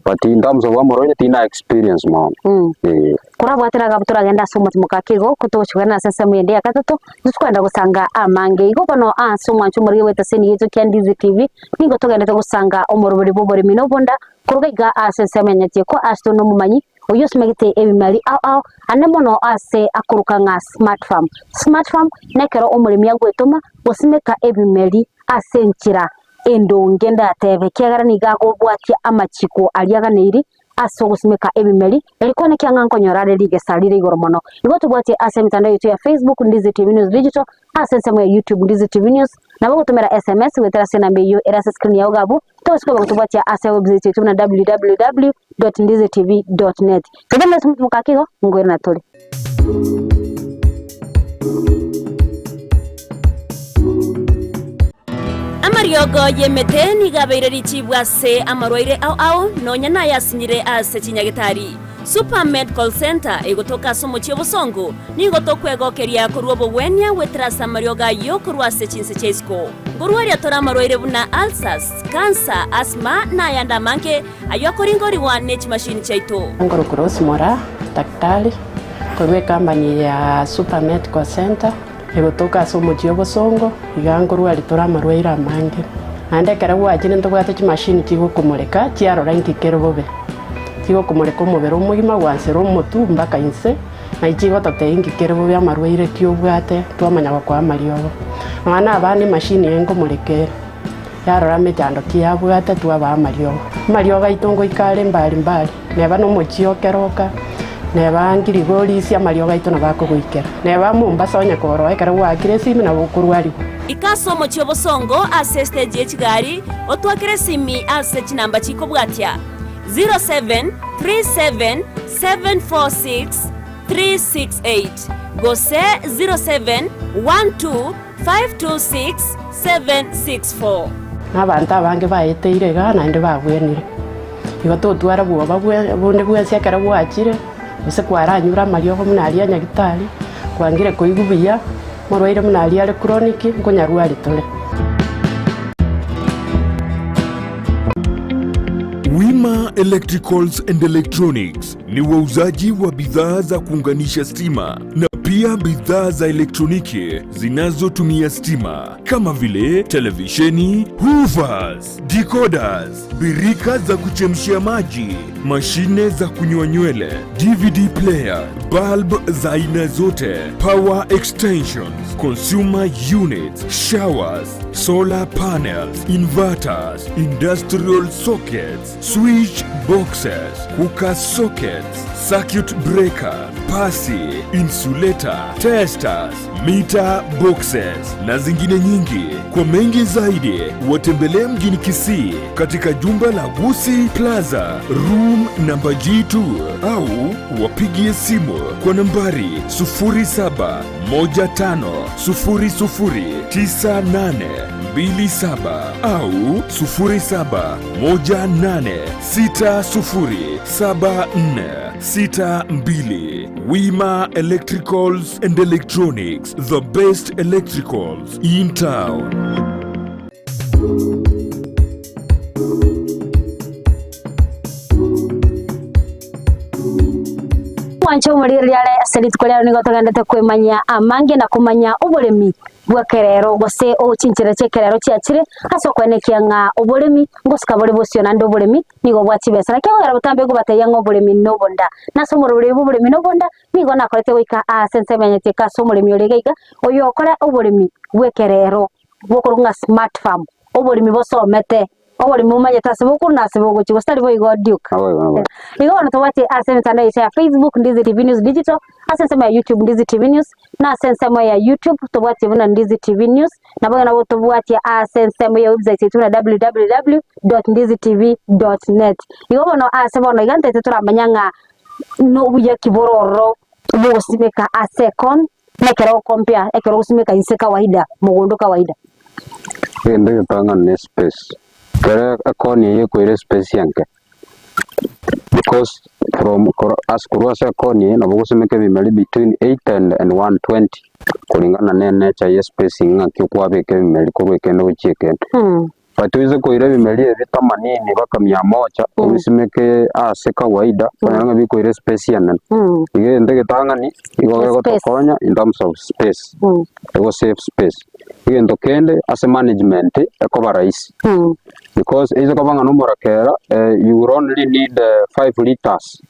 But in terms of amarwaire tina experience mono, eh.
Korabwate ragabu toragende ase omotimoka ake igo, ko togochia kogenda ase ensemo ende ya gatato, ntitokogenda gosanga amange. Igo bono ase omwancho omorege bw'etaseni yaito kia Ndizi TV, nigo togendete gosanga omorobori bw'oboremi na obonda, Korwa iga ase ensemo enyetie ko ase tore nomomanyi oyio osimegete ebimeri ao ao ane mono ase akoroka ng'a smart farm. Smart farm nekero omoremi agwetoma gosimeka ebimeri ase enchera endonge ndatebe ekiagera nigo agobwatia amachiko aria aganeiri. ase ogosimeka ebimeri, eri kwane kiang'a nkonyora are rigesa rire igoro mono. Igo tobwatie ase emetandao yaito ya Facebook, Ndizi TV News Digital, ase ensemo ya YouTube, Ndizi TV News, nabo ogotomera SMS goetera ase enamba eyio ere ase screen yao iga abwo, togosika koba gotobwatia ase ewebsite yaito buna www.ndizitv.net. Toteme ase omotumo ake igo, nkoirana tore.
Amariogo y'emete nigo abeire richibu ase amarwaire ao ao, nonya nayasinyire ase chinyagetari. Super Medical Centre egotoka ase omochie obosongo, nigo tokwegokeria korwa obogwenia goetera ase amariogo ayio korwa ase chinse chia isiko. Nkorwaria tore amarwaire buna ulcers, cancer, asthma na ayande amange ayio akoringorigwa ne chimashini chiaito.
Ngorokwa Rose Moraa, daktari, korwa ecompany ya Super Medical Centre, egotoka ase omochie obosongo, iga nkorwaria tore amarwaire amange. Naende ekero gwachire ntobwate chimashini chigokomoreka chiarora inki kere bobe. Chigokomoreka omobere omogima gwansera omotwe mpaka inse, naye chigototebia inki kere bobe amarwaire ki obwate, twamanya gokoa amariogo. Nonya na abana emashini eye nkomoreka ere, yarora emechando ki yabwate twabaa amariogo. Amariogo aito ngoika are mbari mbari, neba na omochie o Keroka, neba Ngirigorisia amariogo aito nabo akogoikera. Neba Mombasa onye koroa ekero gwaakire esimi nabo okorwarigwa.
Ika ase omochie obosongo ase estage ye chigari, otwakere esimi ase chinamba chikobwatia, 0737746368 gose 0712526764.
Na abanto abange baeteire igaa naende babwenire. Igo totwara bwoba bonde bwensi ekero gwachire, gose kwaranyure amariogo buna aria a nyagitari, kwangire koigwa buya, morwaire buna aria are chronic, nkonyarwari tore.
Wima Electricals and Electronics ni wauzaji wa bidhaa za kuunganisha stima na pia bidhaa za elektroniki zinazotumia stima kama vile televisheni, hoovers, decoders, birika za kuchemshia maji, mashine za kunyoa nywele, DVD player, bulb za aina zote, power extensions, consumer units, showers, solar panels, inverters, industrial sockets, switch boxes, cooker sockets, circuit breaker, pasi, insulator, testers, meter boxes na zingine nyingi. Kwa mengi zaidi, watembelee mjini Kisii katika jumba la Gusi Plaza room namba G2 au wapigie simu kwa nambari 0715009827 au 0718607462. Wima Electricals and Electronics, the best electricals in town.
Mwanche omorigereria are ase rituko riaro nigo togendete kwemanyia amange na komanya oboremi bw'ekerero gose chinchera chi'ekerero chiachire ase okoenekia ng'a oboremi ngosika bore bosio naende oboremi nigo bwa chibesa. Naki ekogera botambe nkobatebia ng'a oboremi nobonda. Na ase omoroberi bw'oboremi nobonda nigo nakorete goika aase nse emenyeti eke ase omoremi ore iga iga, oyokora oboremi bw'ekerero bokorokwa ng'a smart farm, oboremi bosomete. Oborimo omanyete ase bokorwa na ase bogochia, gose tari boigo Duke?
Naboigo, naboigo.
Igo bono tobwate ase emetandao yaito ya Facebook Ndizi TV News Digital, ase ensemo ya YouTube Ndizi TV News, na ase ensemo ya YouTube tobwatie buna Ndizi TV News, naboigo nabo tobwatie ase ensemo ya website yaito buna www.ndizitv.net. Igo bono ase bono iga ntaete toramanya ng'a nobuya ki bore ororo bogosimeka ase econ na ekero ogocompare ekero ogosimeka inse kawaida mogondo kawaida.
Egento egetang'ani ne space, ekero ekoni eyio ekoira espace enke, because from korwa ase korwa ase ekoni eye nabo ogosimeka ebimeri between 80 and and 120 kulingana na enature ya espace ng'aki okwabeka ebimeri korwa ekende gochia ekende. But oise koira ebimeri ebi themanini mpaka mia moja, obisimeke ase kawaida, okonyora ng'a bikoira espace enene. Igo egento egetang'ani, igo
Space.
gegotokonya in terms of space, ego save space. Egento kende, ase management, ekoba rahisi, because eise koba ng'a nomorakera, you will only need 5 litres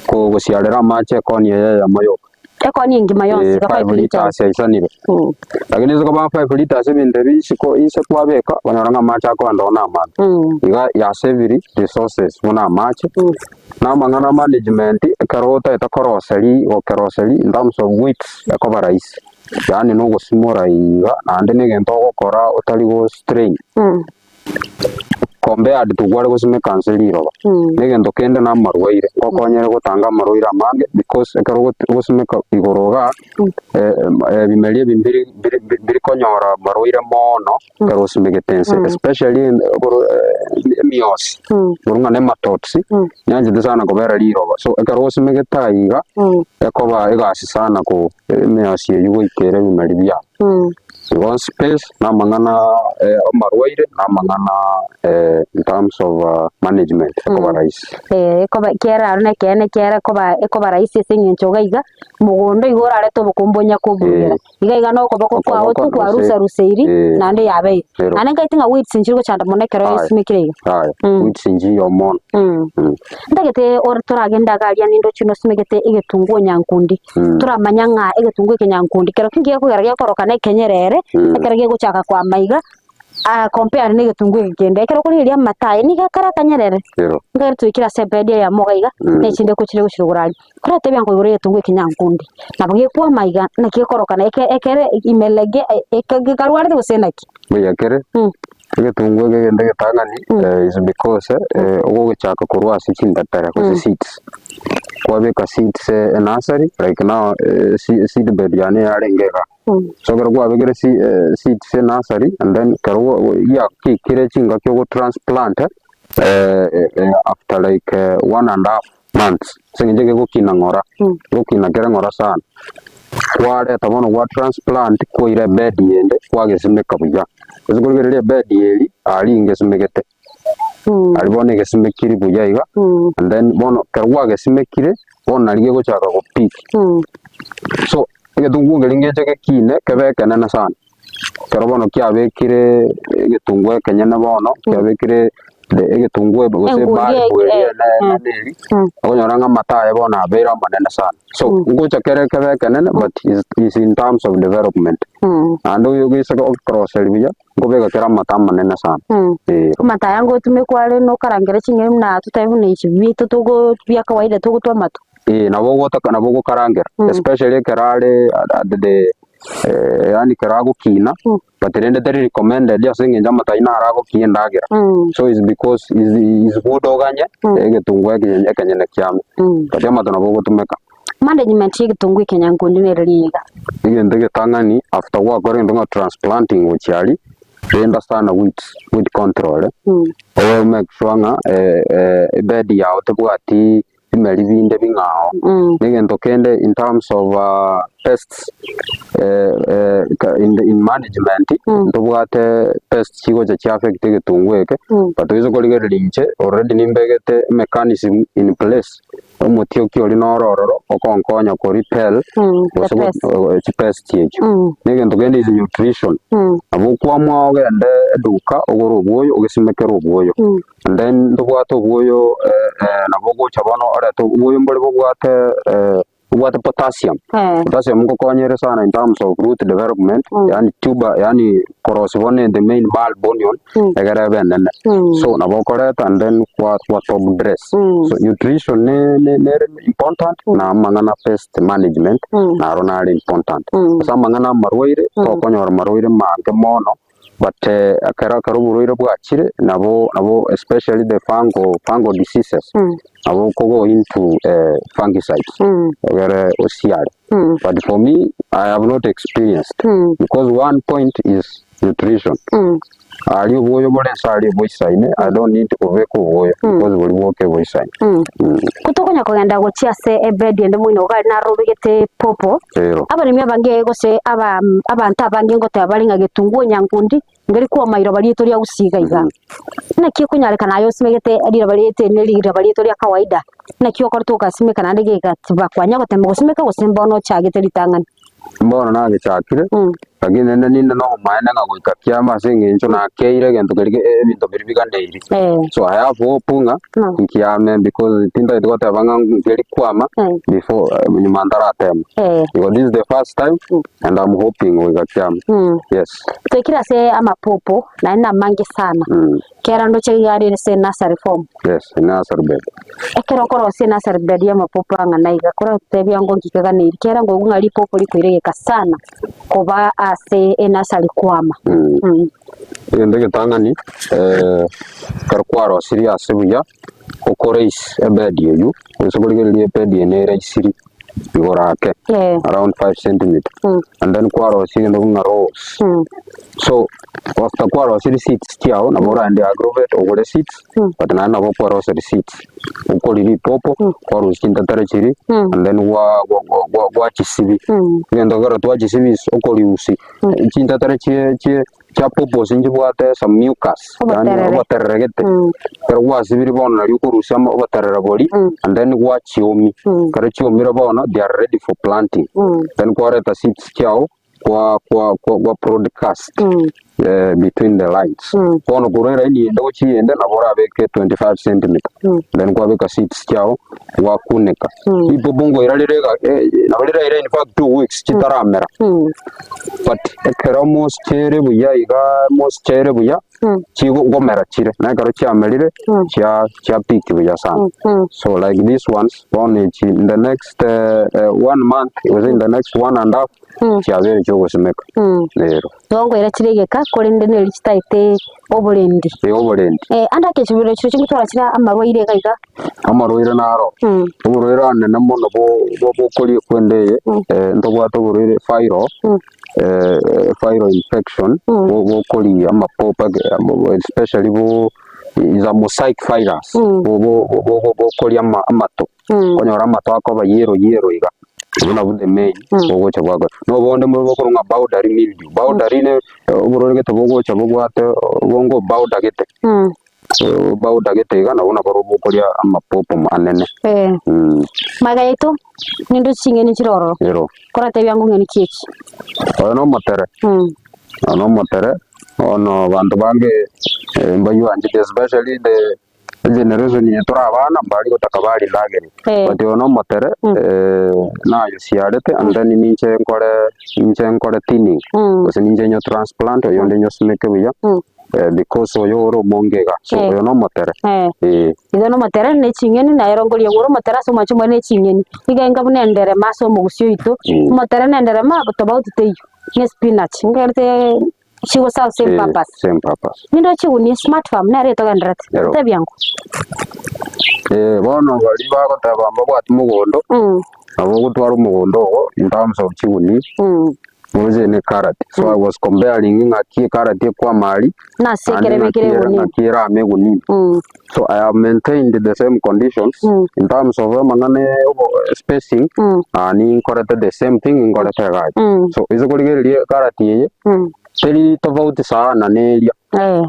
kogosiarera amache ekoni eye eyemo yoka.
Ekoni engima yonsi
Eh,
iga 5
5
litres.
liters yaisanire.
Mm.
Lakini ase koba 5 liters ebinto ebi isiko inse kwabeka, okonyora ng'a amache akoenda oo na amange.
Mm.
Iga yasaviri resources buna amache,
Mm.
na amang'ana management, ekero otagete koroseri gokeroseri in terms of weights ekoba rahisi. Yaani na ogosimora iga, naende na egento ogokora otari go strain.
Mm.
Compared to kware gosimeka nse riroba.
Mm.
Na egento kende na amarwaire, ngokonyere gotanga amarwaire amange because ekero ogot ogosimeka igoro igaa,
Mm.
ebimeri ebi mbiri mbiri mbiri konyora amarwaire moono ekero osimegete nse
Mm.
especially ekero emiosi,
Mm.
igoro ng'a nematots,
Mm.
nyanchete sana kobera riroba. So ekero osimegete aye iga,
Mm.
ekoba egasi sana ko emiosi eywo goikera ebimeri biago.
Mm.
Igo space na amang'ana amarwaire na amang'ana in terms of management ekoba rahisi.
Eh, ekoba kiera aro nekeene ekiagera ekoba ekoba rahisi ase eng'encho iga iga, mogondo igo orarete obokombe onya koburugera.
Eh.
Iga iga na okoboko kwao
Okoboko
tu
gose
kwarusaruseiri
eh.
naende yabeire.
Ero.
Naende nkaete ng'a weeds nchiri gochanda mono ekero
Aye.
esimekire iga.
Yaya,
Mm.
weeds nchiyo mono.
Mm.
Mm.
Ntagete ore toragende iga aria ninde ochie nosimegete egetunguo nyankundi.
Mm.
Toramanya ng'a egetunguo eke nyankundi kero ki gekogera gekorokana ekenyerere,
Mm.
ekero gegochaka kwama iga, ah compare na egetunguo eke kende. Ekero okorigereria amato aye nigo akare akanyerere.
Ero.
Nkagera twaikire ase ebed eyemo iga iga,
Mm.
na echinde kochire gochia rogoro aria. Koratebia nkoigora egetunguo eke nyankundi, nabo gekwama iga, naki gekorokana eke ekere ime lege eke gekarwarete gose naki?
Mbuya kere,
Mm.
egetunguo eke egento egetang'ani
Mm.
is because ogochaka korwa ase chintetere gose
Mm.
seeds, kwabeka seeds enursery like now seed bed yane yarenge igaa.
Mm.
So ekero kwabekire seeds enursery and then ekero giakikire chingaki ogotransplant after like one and half months ase eng'encho gegokina ng'ora,
Mm.
gegokina kere ng'ora sana, kwareta bono gwa transplant kwaira ebed ende kwagesimeka buya. Gose korigereria ebed eria aria ingesimegete,
Mm.
aria bono egesimekiri buya iga,
Mm.
and then bono ekero kwagesimekire, bono nario gegochaka go pick.
Mm.
So, egetunguo keria ngeche gekine kebe ekenene sana. Ekero bono kiabekire egetunguo ekenyene bono, kiabekire egetunguo gose
Engundi
ebulb eria
eh,
ene
mm.
ene eri,
Mm.
okonyora ng'a amato aye bono abeire amanene sana. So,
Mm.
ngocha kere kebe ekenene but is is in terms of development.
Mm.
Naende oyo gese okoroseri buya, nkobeka kere amato amanene sana,
Mm.
eh.
Amato aya ngotumekwa are nokarangera ching'eni buna totabe buna echi biaito togo bia kawaida togotwa amato.
Eh, nabo ogotaka nabo ogokarangera
Mm.
especially ekero are at the yaani ekero agokina
Mm.
but rende teri recommended ase eng'encho amato ayio naro agokia endagera
Mm.
so is because is is good oganye
Mm.
egetunguo ekenye ekenyene kiame
Mm.
but amato nabo ogotumeka.
Management ya egetunguo ekenyankundi nere riiga.
Egento egetang'ani after gwakora egento ng'a transplanting gochia aria, renda sana weeds, weed control eh,
Mm.
obe make sure ng'a ebed yago tebwati bimeri binde bing'ao.
Mm.
Na egento kende in terms of pests in, in management
Mm.
ntobwate pests chigocha chia affect egetunguo eke,
Mm.
but oise korigereria inche already nimbegete mechanism in place, omotioki oria noro ororo okonkonya ko repel
Mm. The
gose go-
pest.
chipest echio.
Mm.
Na egento kende is nutrition,
Mm.
nabo okwamua ogende eduka ogore obwoyo ogesimekere obwoyo.
Mm.
And then ntobwate obwoyo nabo ogocha bono orete obwoyo mbore bobwate bobwate potassium.
Eh.
Potassium ngokonyere sana in terms of root development,
Mm.
yaani tuber yaani korosia bono the main bulb onion,
Mm.
egere ebe enene.
Mm.
So nabo okoreta and then kwa kwa top dress.
Mm.
So nutrition ne ne nere important na amang'ana pest management
Mm.
naro nare important.
Mm.
Ase amang'ana amarwaire,
Mm.
tokonyora marwaire mange mono, But ekero ekero oborwaire bwachire nabo nabo especially the fungal fungal diseases
Mm.
nabo okogo into fungicides
Mm.
egere osiare.
Mm.
But for me I have not experienced
Mm.
because one point is nutrition.
Mm.
Aria obwoyo bore nse aria boisaine I don't need kobeka obwoyo
Mm.
because boria bwoka boisaine.
Mm.
Mm.
Ko tokonya kogenda gochia ase ebed ende moino iga aria narobegete pawpaw,
Ero.
abaremi abange gose aba abanto abange ngoteba bare ng'a getunguo nyankundi ngeri kwoma riroba riaito ria gusii iga iga. Naki ekonyarekana aye osimegete riroba riaito eri neri riroba riaito ria kawaida, naki okorete ogasimeka naende gegatiba kwanya gotema gosimeka gose mbono ochagete ritang'ani?
Mbono nagechakire,
Mm.
Lakini rende ninde nobomaene ng'a goika kiama ase eng'encho nakeire egento keria ge ebinto biria biganeiri.
Eh.
So I have hope ng'a
Mm.
nkiame because tintagete goteba ng'a nkeri kwama
Mm.
before eh, nyuma ntaratema.
Eh.
Because this is the first time
Mm.
and I'm hoping goika kiama.
Mm.
Yes.
Twekire ase amapopo naende namange sana.
Mm.
Kera ndoche iga are ase nursery form.
Yes, nursery bed.
Ekero okorosia enursery bed y'amapopo ang'ana iga, korotebia ngo nki keganeiri, kera nkoigwa ng'a ripopo rikoiregeka sana koba ase enursery kwama.
Mm.
Mm.
Egento egetang'ani, ekero kwarosirie ase buya, okoraise ebed eywo, gose korigereria ebed eye neraisiri igoro ake,
Eh.
around 5 centimeter,
Mm.
and then kwarosia egento buna rows.
Mm.
So, after kwarosia seeds chiago, nabo oraende agrovet ogore seeds,
Mm.
but naende nabo okwaroseria seeds, okori ripopo,
Mm.
kwarusia chintatare chiria,
Mm.
and then gwa gwa gwa gwa gwachisibi.
Mm.
Egento ekero twachisibi ase okoriusia,
Mm.
chintatare chie chie chia pawpaws nchibwate some mucus, yaani
Oboterere.
oboterere gete.
Mm.
Ekero gwasibirie bono nario okorusia ama oboterere boria,
Mm.
and then gwachiomia.
Mm.
Ekero chiomire bono, they are ready for planting.
Mm.
Then kwareta seeds chiago, kwa kwa kwa kwa broadcast
Mm.
eh, between the lines.
Mm.
Bono korwa eraini ende gochia eyende nabo orabeke 25 centimeter.
Mm.
Then kwabeka seeds chiago gwakuneka.
Mm.
Ripopo nkoira rire iga eh, nabo riraire in fact 2 weeks chitaramera.
Mm.
But ekero moisture buya iga moisture buya
Mm.
chigomera chire na ekero chiamerire
Mm.
chia chia pick buya sana.
Mm.
So like these ones bono echi in the next one month gose in the next one and half
Mm.
chiabeire chiogosimeka
Mm.
rero.
Igo nkoira chire egeka korende neri chitaete oborendi.
Ee oborendi.
Eh, ande ake chibero chire chigotwara chire amarwaire iga iga.
Amarwaire naro.
Mm.
Oborwaire anene mono bo bo bokoria ekwende eye
Mm.
eh, ntobwate oborwaire viral
Mm.
eh, viral infection
Mm.
bo bokoria amapopo ake especially bo is a mosaic virus
Mm.
bo bo bo bo bokoria ama amato
Mm.
okonyora amato akoba yellow yellow iga obwo nabwo the main
Mm.
bogocha bwakora. Na obonde mbore bokorwa ng'a powdery mildew, powdery ne oborwaire gete bogocha bobwate bongo powder gete
Mm.
powder gete iga nabwo nabo bokoria amapopo anene.
Eh.
Mm.
Magega yaito ninde ching'eni chire ororo.
Ero.
Koratebia ng'o ng'eni ki echi?
Oyo na omotere.
Mm.
Oyo na omotere, bono abanto bange mbaywanchete especially the egeneration eye tore abana mbari gotaka barindageria.
Eh.
But oyo na omotere
Mm.
nayosiarete and then ninche nkore ninche nkore thinning
Mm.
gose ninche nyo transplant oyonde nyosimeke buya
Mm.
because oyo ore omonge iga. So
Eh.
oyo na omotere
Eh.
eh.
Igo na omotere na eching'eni naye rongoria igoro omotere ase omwancho omwe na eching'eni. Iga enga buna enderema ase omogusii oito,
Mm.
omotere na enderema tofauti teiyo, na espinach nkerete chigo serve same
Eh,
purpose.
same purpose.
Ninde ochigunia smart farm nere etogendererete,
Ero.
tebia ng'o.
Eh, bono baria bagoteba mbabwati mogondo,
Mm.
nabo ogotwara omogondo ogo in terms of chiguni,
Mm.
moche ne carrot. So I was comparing ng'aki ecarrot ekwama aria,
Nase
naende
ekere
ng'aki
bekire
ere
egunia.
ng'aki erame egunia.
Mm.
So I have maintained the same conditions
Mm.
in terms of amang'ana ya obo spacing,
Mm.
ah, ninkorete the same thing nkorete iga aria.
Mm.
So ase korigereria ecarrot eye,
Mm.
teri tofauti sana na eria.
Eh.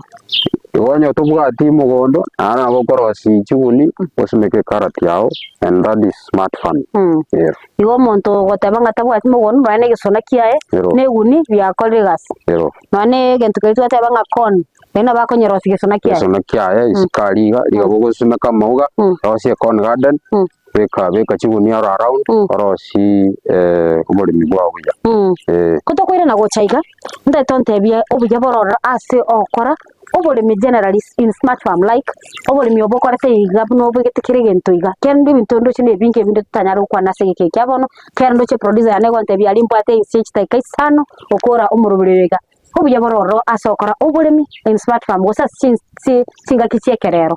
Igo onye tobwati mogondo, naende nabo okorosia chiguni, osimeke ecarrot yago and that is smart farming.
Mm.
Ero.
Igo omonto ogoteba ng'a tabwati mogondo nonya na egesona kiaye,
Ero.
na eguni biakorire egasi.
Ero.
Nonya na egento keria twateba ng'a corn, naende nabo akonyerosia gesona kiaye.
Egesona kiaye isiko aria iga, riga bogosimeka amauga,
Mm.
rosia ecorn garden,
Mm.
beka beka chigunia oro around,
Mm.
orosie oboremi bwao buya.
Mm.
Eh.
Ko tokoirana gocha iga, ntaete ontebie obuya bore ororo ase ogokora oboremi generally in smart farm like oboremi obo okorete iga buna obegete kera egento iga, kende ebinto ndoche na ebinge ebinde totanyare gokwana ase egeka eke kia bono, kero ndoche producer yane egontebia aria mbwate ense chidakika isano gokora omoroberi oyo iga. Obuya bore ororo ase ogokora oboremi in smart farm gose ase chin chi chingaki chia ekerero.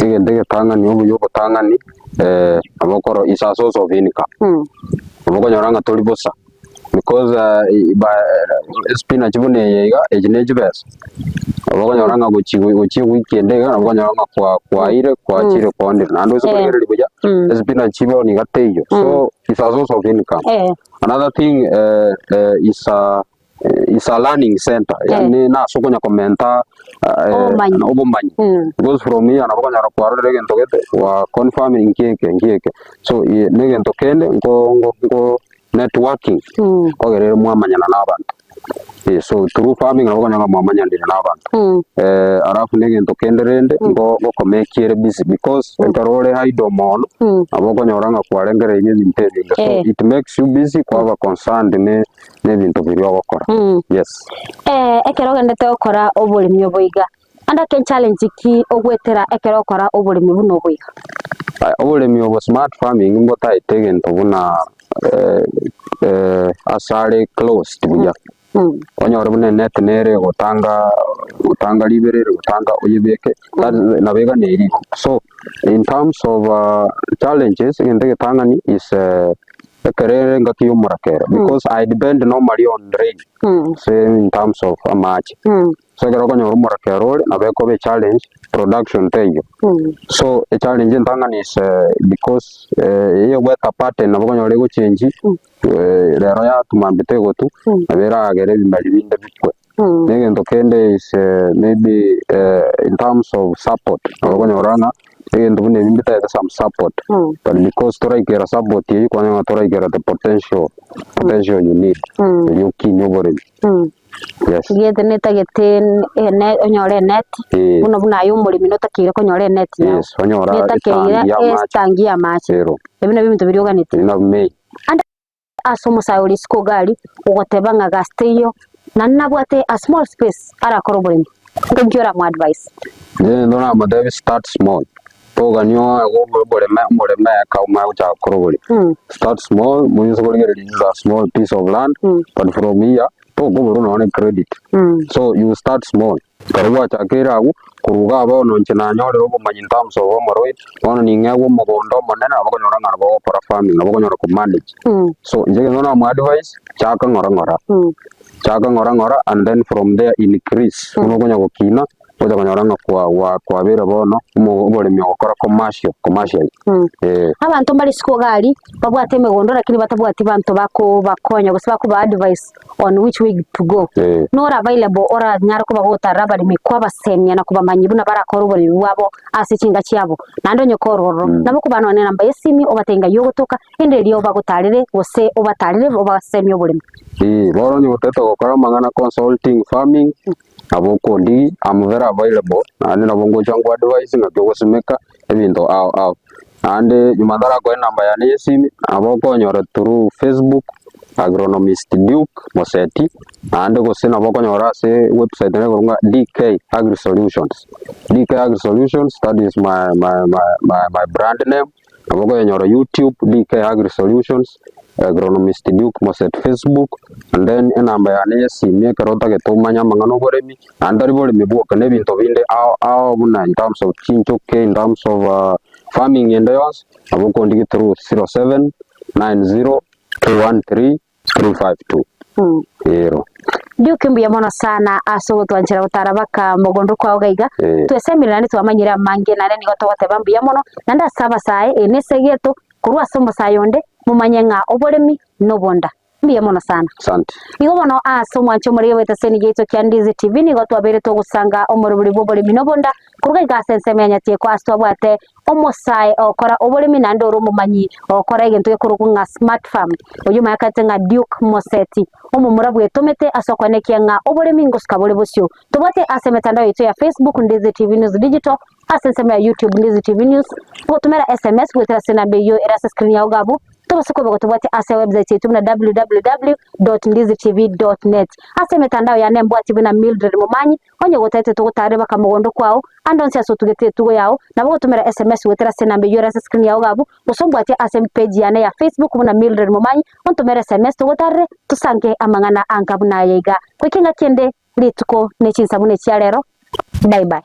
Egento egetang'ani obuya obotang'ani nabo okoro is a source of income.
Mm.
Nabo okonyora ng'a tori bosa because espinach buna eye iga echi ne chibesa, nabo okonyora ng'a gochi gochia ewiki ende iga nabo okonyora ng'a kwa kwaire kwachire kwaonire naende ase
Eh.
korigereria buya
Mm.
espinach bono iga teiyo so is a source of income.
Eh.
Another thing is a is a learning center
Eh.
yaani nase okonya komenta
Obomanyi.
obomanyi
Mm.
because from here nabo okonyora kwarorire egento gete gwa confirm nki eke nki eke so na egento kende nko nko nko. Networking, kogera ere mwamanyana na abanto. Eh, so through farming nabo okonyora ng'a mwamanyanire na abanto. Alafu na egento kende rende, ngo ngokomake ere busy because ekero ore idle mono, nabo okonyora ng'a kwarengereirie ebinto ebinge. So it makes you busy kwaba concerned ne na ebinto biria ogokora. Yes.
Ekero ogendete gokora oboremi obo iga, Ande ake challenge ki ogwetera ekero okora oboremi buna obo iga?
Aya, oboremi obo smart farming mbotaete egento buna ase are closed buya. Onyore buna enet nere egotanga gotanga riberera egotanga oyebeke that nabo eganeiri igo. So in terms of challenges egento egetang'ani is ekero ere engaki ya omorakera because I depend normally on rain ase in terms of amache. So ekero okonyora omorakera ore nabo ekoba echallenge production teiyo. So echallenge entang'ani is because eye weather pattern nabo okonyora egochengi rero yatwa mambia tegotwa nabo eragere ebimeri binde bikwe. Na egento kende is maybe in terms of support nabo okonyora ng'a egento buna ebi mbitaete some support but because toraikera support eywo kwanyora ng'a toraikera the potential potential you need erio okinie oboremi. Yes.
Gete netagete ene onyore eneti,
Eh.
buna buna aye omoremi notakeire konyora eneti yao.
Yes, onyora
Netakeire
etangi ya amache.
etangi ya amache.
Ero.
Ebi nabio ebinto biria oganeti.
Ebi nabio main.
Ande ase omosae ore isiko iga aria, ogoteba ng'a gasi teiyo, naende nabwate a small space arakore oboremi, nki oramo advise?
Inche nintwe namotebi start small, togania oegwe oboreme omoreme eka omanye gochaka gokora oboremi. Start small, moise korigereria this is a small piece of land, but from here tokoborwa nonya ne credit. So you start small, ekero gwachakeire abwo, korwa igaa bono inche nanyorire obomanyi in terms of omorwaire, bono ning'egwe omogondo omonene nabo okonyora ng'a nabo ogokora farming, nabo okonyora ko manage. So inche egento namo advise, chaka ng'ora ng'ora, chaka ng'ora ng'ora and then from there increase, buna okonya gokina, Ogocha konyora ng'a kwa gwa kwabeire bono omo oboremi ogokora commercial commercially eh.
Abanto mbare isiko iga aria, babwate emegondo lakini batabwati banto bakobakonya gose bakoba advice on which way to go.
Eh.
Nore available oranyare koba gotarera abaremi kwabasemia na kobamanyia buna barakore oboremi bwabo ase chinka chiabo. Naende onye kore ororo, nabo okobaa nonye na enamba ya esimi obatebie ng'ai ogotoka, ende erio obagotarere gose obatarere obasemie oboremi.
Eeh, bono onye gotete gokora amang'ana consulting farming, Nabo okondigi, am very available, naende nabo ngocha nko advise ng'aki ogosimeka ebinto ao ao. Naende nyuma ntarakoa enamba yane ya esimi, nabo okonyora through Facebook, Agronomist Duke Moseti, naende gose nabo okonyora ase website ere ekorokwa ng'a DK Agri Solutions. DK Agri Solutions, that is my my my my my brand name, Nabo okoyenyora YouTube, DK Agri Solutions, Agronomist Duke Moset Facebook, and then enamba yane ya esimi ekero otagete omanye amang'ana oboremi, naende tari boremi bwoka na ebinto binde ao ao buna in terms of chinchoke, in terms of farming ende yonsi, nabo okondigia through 0790 213 352. Ero.
Duke mbuya mono sana ase ogotwanchera gotara baka mogondo kwao gaiga.
Eh.
Twesemire naende twamanyire amange naende nigo togoteba mbuya mono naende ase abasae eye nese egeto korwa ase omosae onde momanye ng'a oboremi nobonda. Mbuya mono sana.
Asante.
Igo bono ase omwancho omorege bw'eteseni giaito kia Ndizi TV nigo twabeire togosanga omorobori bw'oboremi nobonda korwa gaiga ase ensemo ya Nyatieko ase twabwate Omosae ogokora oboremi naende ore omomanyi ogokora egento gekorokwa ng'a smart farm, oyio omanyekanete ng'a Duke Moseti, omomura bwetomete ase okoenekia ng'a oboremi ngosuka bore bosio. Tobwate ase emetandao yaito ya Facebook Ndizi TV News Digital, ase ensemo ya YouTube Ndizi TV News, gotumera SMS goetera ase enamba eyio ere ase screen yao iga abwo, tobase koba gotobwate ase website yaito buna www.ndizitv.net. Ase emetandao yane mbwati buna Mildred Momanyi, Onye gotaete togotaarere baka mogondo kwao, ande onsi ase otugete etugo yao, nabo ogotomera sms goetera ase enamba eyio ere ase screen yao iga abwo, gose ombwatie ase page yane ya Facebook buna Mildred Momanyi, ontomere sms togotaarere, tosange amang'ana anga buna aya iga. Goika engaki ende, rituko ne chinsa buna echia rero. Bye bye.